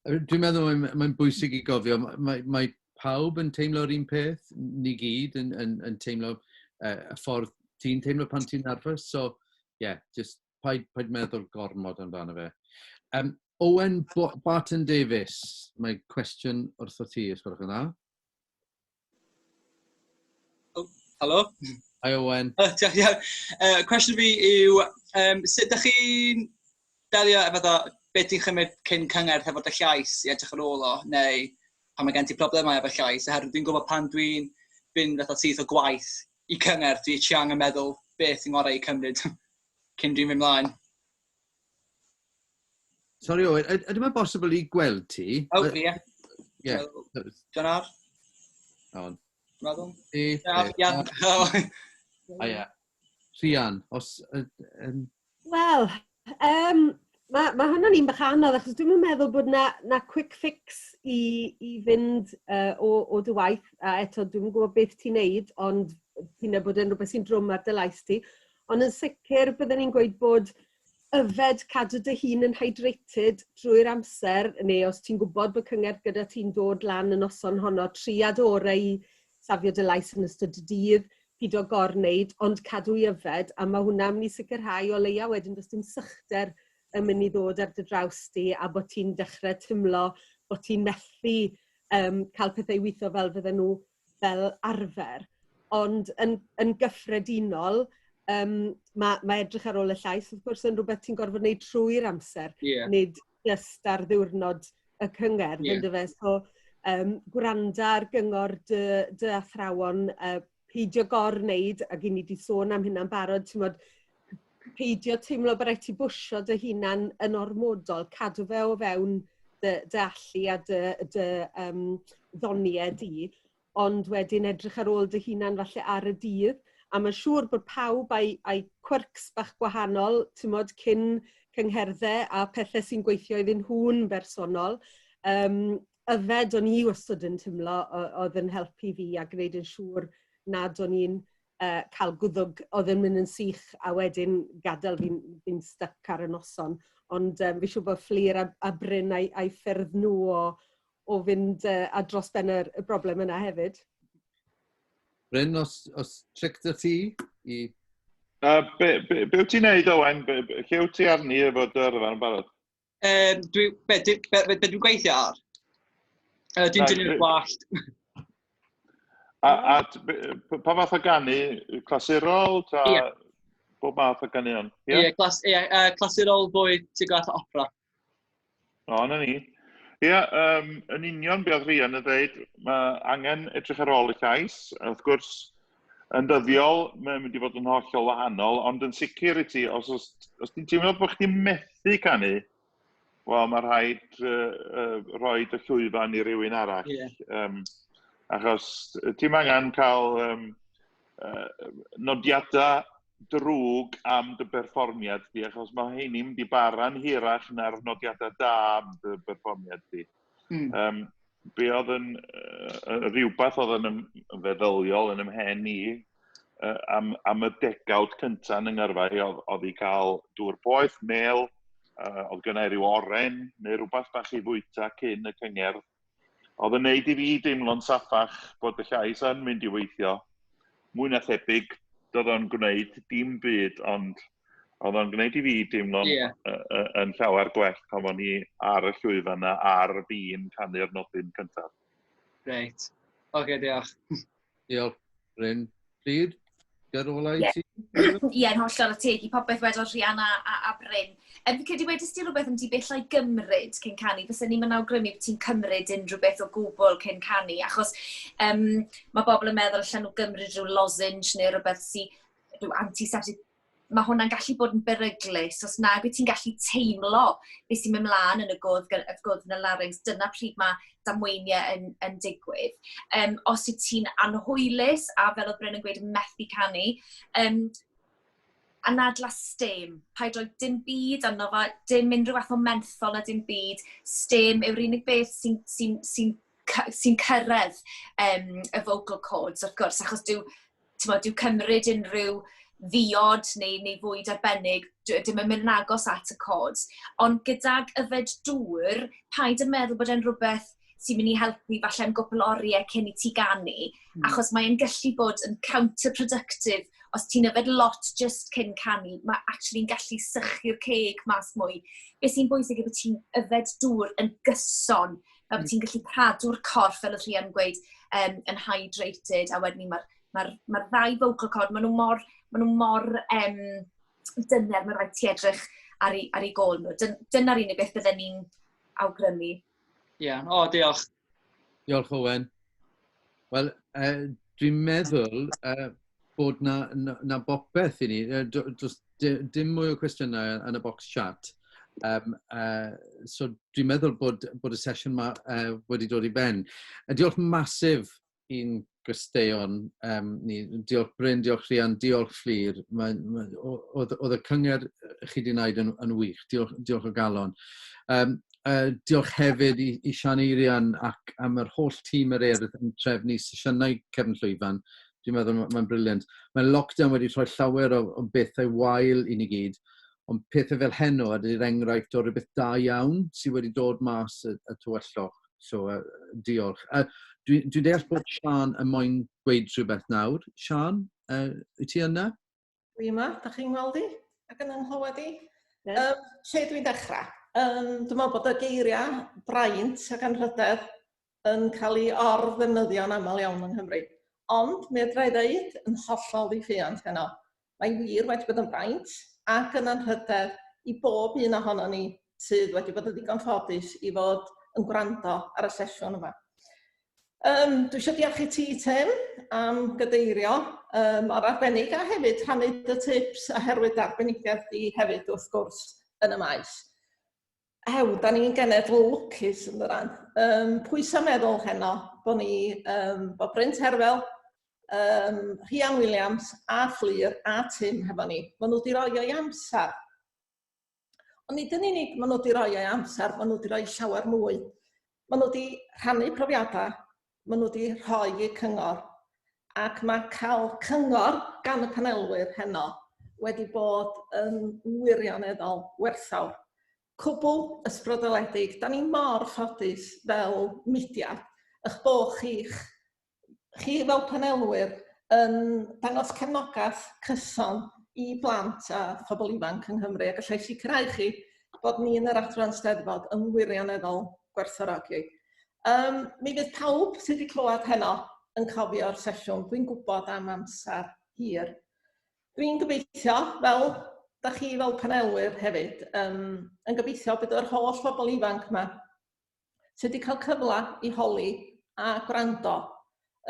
Dwi'n meddwl mae'n bwysig i gofio, mae pawb yn teimlo'r un peth, ni gyd yn teimlo y ffordd ti'n teimlo pan ti'n nervous, so yeah, just paid meddwl gormod amdano fe. Owen Barton Davies, mae cwestiwn wrtho ti, os gwelwch yn dda. Oh, helo. Hi, Owen. Diolch iawn. Cwestiwn fi yw, sut ydych chi'n delio efo beth ti'n chymryd cyn cyngerdd efo dy llais i edrych ar ôl o, neu pan mae gen ti problemau efo llais, oherwydd dwi'n gwybod pan dwi'n fynd fatha syth o gwaith i cyngerdd, dwi ti angen meddwl beth sy'n orau i cymryd cyn dwi'n mynd mlaen. Sorry Owen, ydy mae'n bosibl i gweld ti? O, ie. Ie. John ar? On. Meddwl? Ie. A ie. Rhian, os... Wel, mae hwnna'n un bach anodd, achos dwi'n meddwl bod na quick fix i fynd o dy waith, a eto dwi'n gwybod beth ti'n neud, ond ti'n bod yn rhywbeth sy'n drwm ar dy lais ti. Ond yn sicr byddwn ni'n gweud bod yfed, cadw dy hun yn hydrated drwy'r amser, neu os ti'n gwybod bod cyngerdd gyda ti'n dod lan y noson honno, tria dy orau i safio dy lais yn ystod y dydd, pido gorwneud, ond cadw i yfed, a mae hwnna'n mynd i sicrhau o leia wedyn does dim sychder yn mynd i ddod ar dy draws di a bod ti'n dechrau teimlo bod ti'n methu cael pethau i weithio fel fydden nhw fel arfer. Ond yn gyffredinol, mae edrych ar ôl y llais, wrth gwrs, yn rhywbeth ti'n gorfod wneud trwy'r amser, nid just ar ddiwrnod y cyngerdd, yndyfe. So, gwranda ar gyngor dy athrawon, peidio gorwneud, ac i ni wedi sôn am hynna'n barod, ti'n modd, peidio teimlo bod rhaid ti bwsio dy hunan yn ormodol, cadw fe o fewn dy allu a dy ddoniau di, ond wedyn edrych ar ôl dy hunan falle ar y dydd, a mae'n siŵr bod pawb a'i quirks bach gwahanol, ti'n modd, cyn cyngherddau a pethau sy'n gweithio iddyn nhw'n bersonol. Yfed o'n i wastad yn teimlo oedd yn helpu fi a gwneud yn siŵr nad o'n i'n cael gwddwg oedd yn mynd yn sych a wedyn gadael fi'n stuck ar y noson. Ond fi siŵr bod Fflur a Bryn a'i ffyrdd nhw o fynd a dros ben y broblem yna hefyd. Bryn, os tric dy ti i... Be wyt ti'n neud, Owen? Lle wyt ti arni efo dy yrfa yn barod? Be dwi'n gweithio ar? Dwi'n dynnu'r gwallt. A pa fath o ganu? Clasurol? Ta Ie. Bob math o ganeuon? Ie, clasurol fwy tuag at opera. O, na ni. Ie, yn union be oedd Rhian yn dweud, mae angen edrych ar ôl y llais. Wrth gwrs, yn dyddiol, mae'n mynd i fod yn hollol wahanol, ond yn sicr i ti, os ti'n teimlo bod chdi'n methu canu, wel, mae rhaid rhoi y llwyfan i rywun arall. Achos ti'n angen cael nodiadau drwg am dy berfformiad di, achos mae heini'n mynd i bara'n hirach na'r nodiadau da am dy berfformiad di. Be oedd yn rhywbeth oedd yn feddyliol yn ymhen i am y degawd cyntaf yn yng i oedd i cael dŵr poeth, mel, oedd gynna i ryw oren neu rhywbeth bach i fwyta cyn y cyngerdd. Oedd yn neud i fi deimlo'n saffach bod y llais yn mynd i weithio. Mwy na thebyg, doedd o'n gwneud dim byd, ond oedd o'n gwneud i fi deimlo'n yn llawer gwell pan o'n i ar y llwyfan yna ar fin canu'r nodyn cyntaf. Reit. Oce, diolch. Diolch, Bryn. Fflur, gyda i ti? Ie, yn hollol y teg i popeth wedodd Rhian a Bryn. Fi credu wedys di rhywbeth am di beth lai gymryd cyn canu. Fysa ni'n mynd awgrymu bod ti'n cymryd unrhyw beth o gwbl cyn canu, achos mae bobl yn meddwl allan nhw gymryd rhyw lozenge neu rhywbeth sy'n rhyw antiseptic. Mae hwnna'n gallu bod yn beryglus os nag wyt ti'n gallu teimlo beth sy'n mynd mlaen yn y gwddf, y gwddf yn y larynx. Dyna pryd mae damweiniau yn digwydd. Os wyt ti'n anhwylus, a fel oedd Bryn yn gweud, methu canu, Anadla stêm. Paid rhoi dim byd arno fo, dim unrhyw fath o menthol na dim byd. Stêm yw'r unig beth sy'n sy sy sy cyrraedd y vocal cords, wrth gwrs, achos dyw cymryd unrhyw ddiod neu fwyd arbennig, dim yn mynd yn agos at y cords. Ond gydag yfed dŵr, paid yn meddwl bod e'n rhywbeth sy'n mynd i helpu falle am gwpl oriau cyn i ti ganu, achos mae'n gallu bod yn counterproductive os ti'n yfed lot just cyn canu, mae actually'n gallu sychu'r ceg mas mwy. Be sy'n bwysig yw bod ti'n yfed dŵr yn gyson, fel bod ti'n gallu cadw'r corff, fel oedd Rhian yn gweud, yn hydrated, a wedyn mae'r ma ddau vocal cord, maen nhw mor dyner, mae rhaid ti edrych ar ei gôl nhw. Dyna'r unig beth bydden ni'n awgrymu. Ie, yeah. O, diolch. Diolch, Owen. Wel, dwi'n meddwl bod na bopeth i ni. Does dim mwy o cwestiynau yn y box chat. So dwi'n meddwl bod y sesiwn yma wedi dod i ben. Diolch massive i'n gwesteion ni. Diolch Bryn, diolch Rhian, diolch Fflur. Oedd y cyngor chi wedi wneud yn wych. Diolch, diolch o galon. Diolch hefyd i Sian Eirian ac am yr holl tîm yr Urdd yn trefnu sesiynau cefn llwyfan. Dwi'n meddwl mae'n brilliant. Mae lockdown wedi rhoi llawer o bethau wael i ni gyd, ond pethau fel heno ydy'r enghraifft o rhywbeth da iawn sydd wedi dod mas y tywyllwch. So, diolch. Dwi deall bod Sian yn moyn gweud rhywbeth nawr. Sian, wyt ti yna? Dwi yma, da chi'n gweld i? Ac yn nghlywed i? Yeah. Lle dwi'n dechrau? Dwi'n meddwl bod y geiriau braint ac anrhydedd yn cael ei or-ddefnyddio'n aml iawn yng Nghymru. Ond, mi fedra i ddeud yn hollol ddiffuant heno, mae wir wedi bod yn braint ac yn anrhydedd i bob un ohono ni sydd wedi bod yn ddigon ffodus i fod yn gwrando ar y sesiwn yma. Dwi eisiau diolch i ti, Tim, am gadeirio mor arbennig a hefyd rhannu dy tips oherwydd arbenigedd di hefyd wrth gwrs yn y maes. Hew, da ni'n genedl lwcus yn dydan. Pwy sa'n meddwl heno bod ni, bod Bryn Terfel, Rhian Williams a Fflur a Tim hefo ni. Maen nhw wedi rhoi o'i amser. Ond nid yn unig maen nhw wedi rhoi o'i amser, maen nhw wedi rhoi llawer mwy. Maen nhw wedi rhannu profiadau, maen nhw wedi rhoi eu cyngor. Ac mae cael cyngor gan y panelwyr heno wedi bod yn wirioneddol werthfawr. Cwbl ysbrydoledig. Da ni mor ffodus fel mudiad eich bod chi fel panelwyr yn dangos cefnogaeth cyson i blant a phobl ifanc yng Nghymru, a gallai sicrhau chi bod ni yn yr adran Steddfod yn wirioneddol gwerthfawrogi. Mi fydd pawb sydd wedi clywed heno yn cofio'r sesiwn. Dwi'n gwybod am amser hir. Dwi'n gobeithio, fel da chi fel panelwyr hefyd, yn gobeithio bydd yr holl bobl ifanc yma sydd wedi cael cyfle i holi a gwrando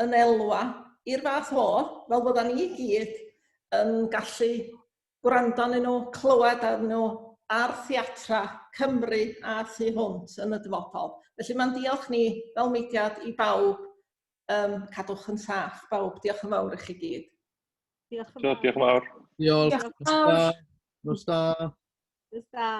yn elwa i'r fath o, fel fydda ni i gyd yn gallu gwrando arnyn nhw, clywed arnyn nhw ar theatra Cymru a thu hwnt yn y dyfodol. Felly mae'n diolch ni fel mudiad i bawb, cadwch yn saff bawb. Diolch yn fawr i chi gyd. Diolch yn fawr. Diolch yn fawr. Diolch. Diolch yn fawr. Nos da. Nos da.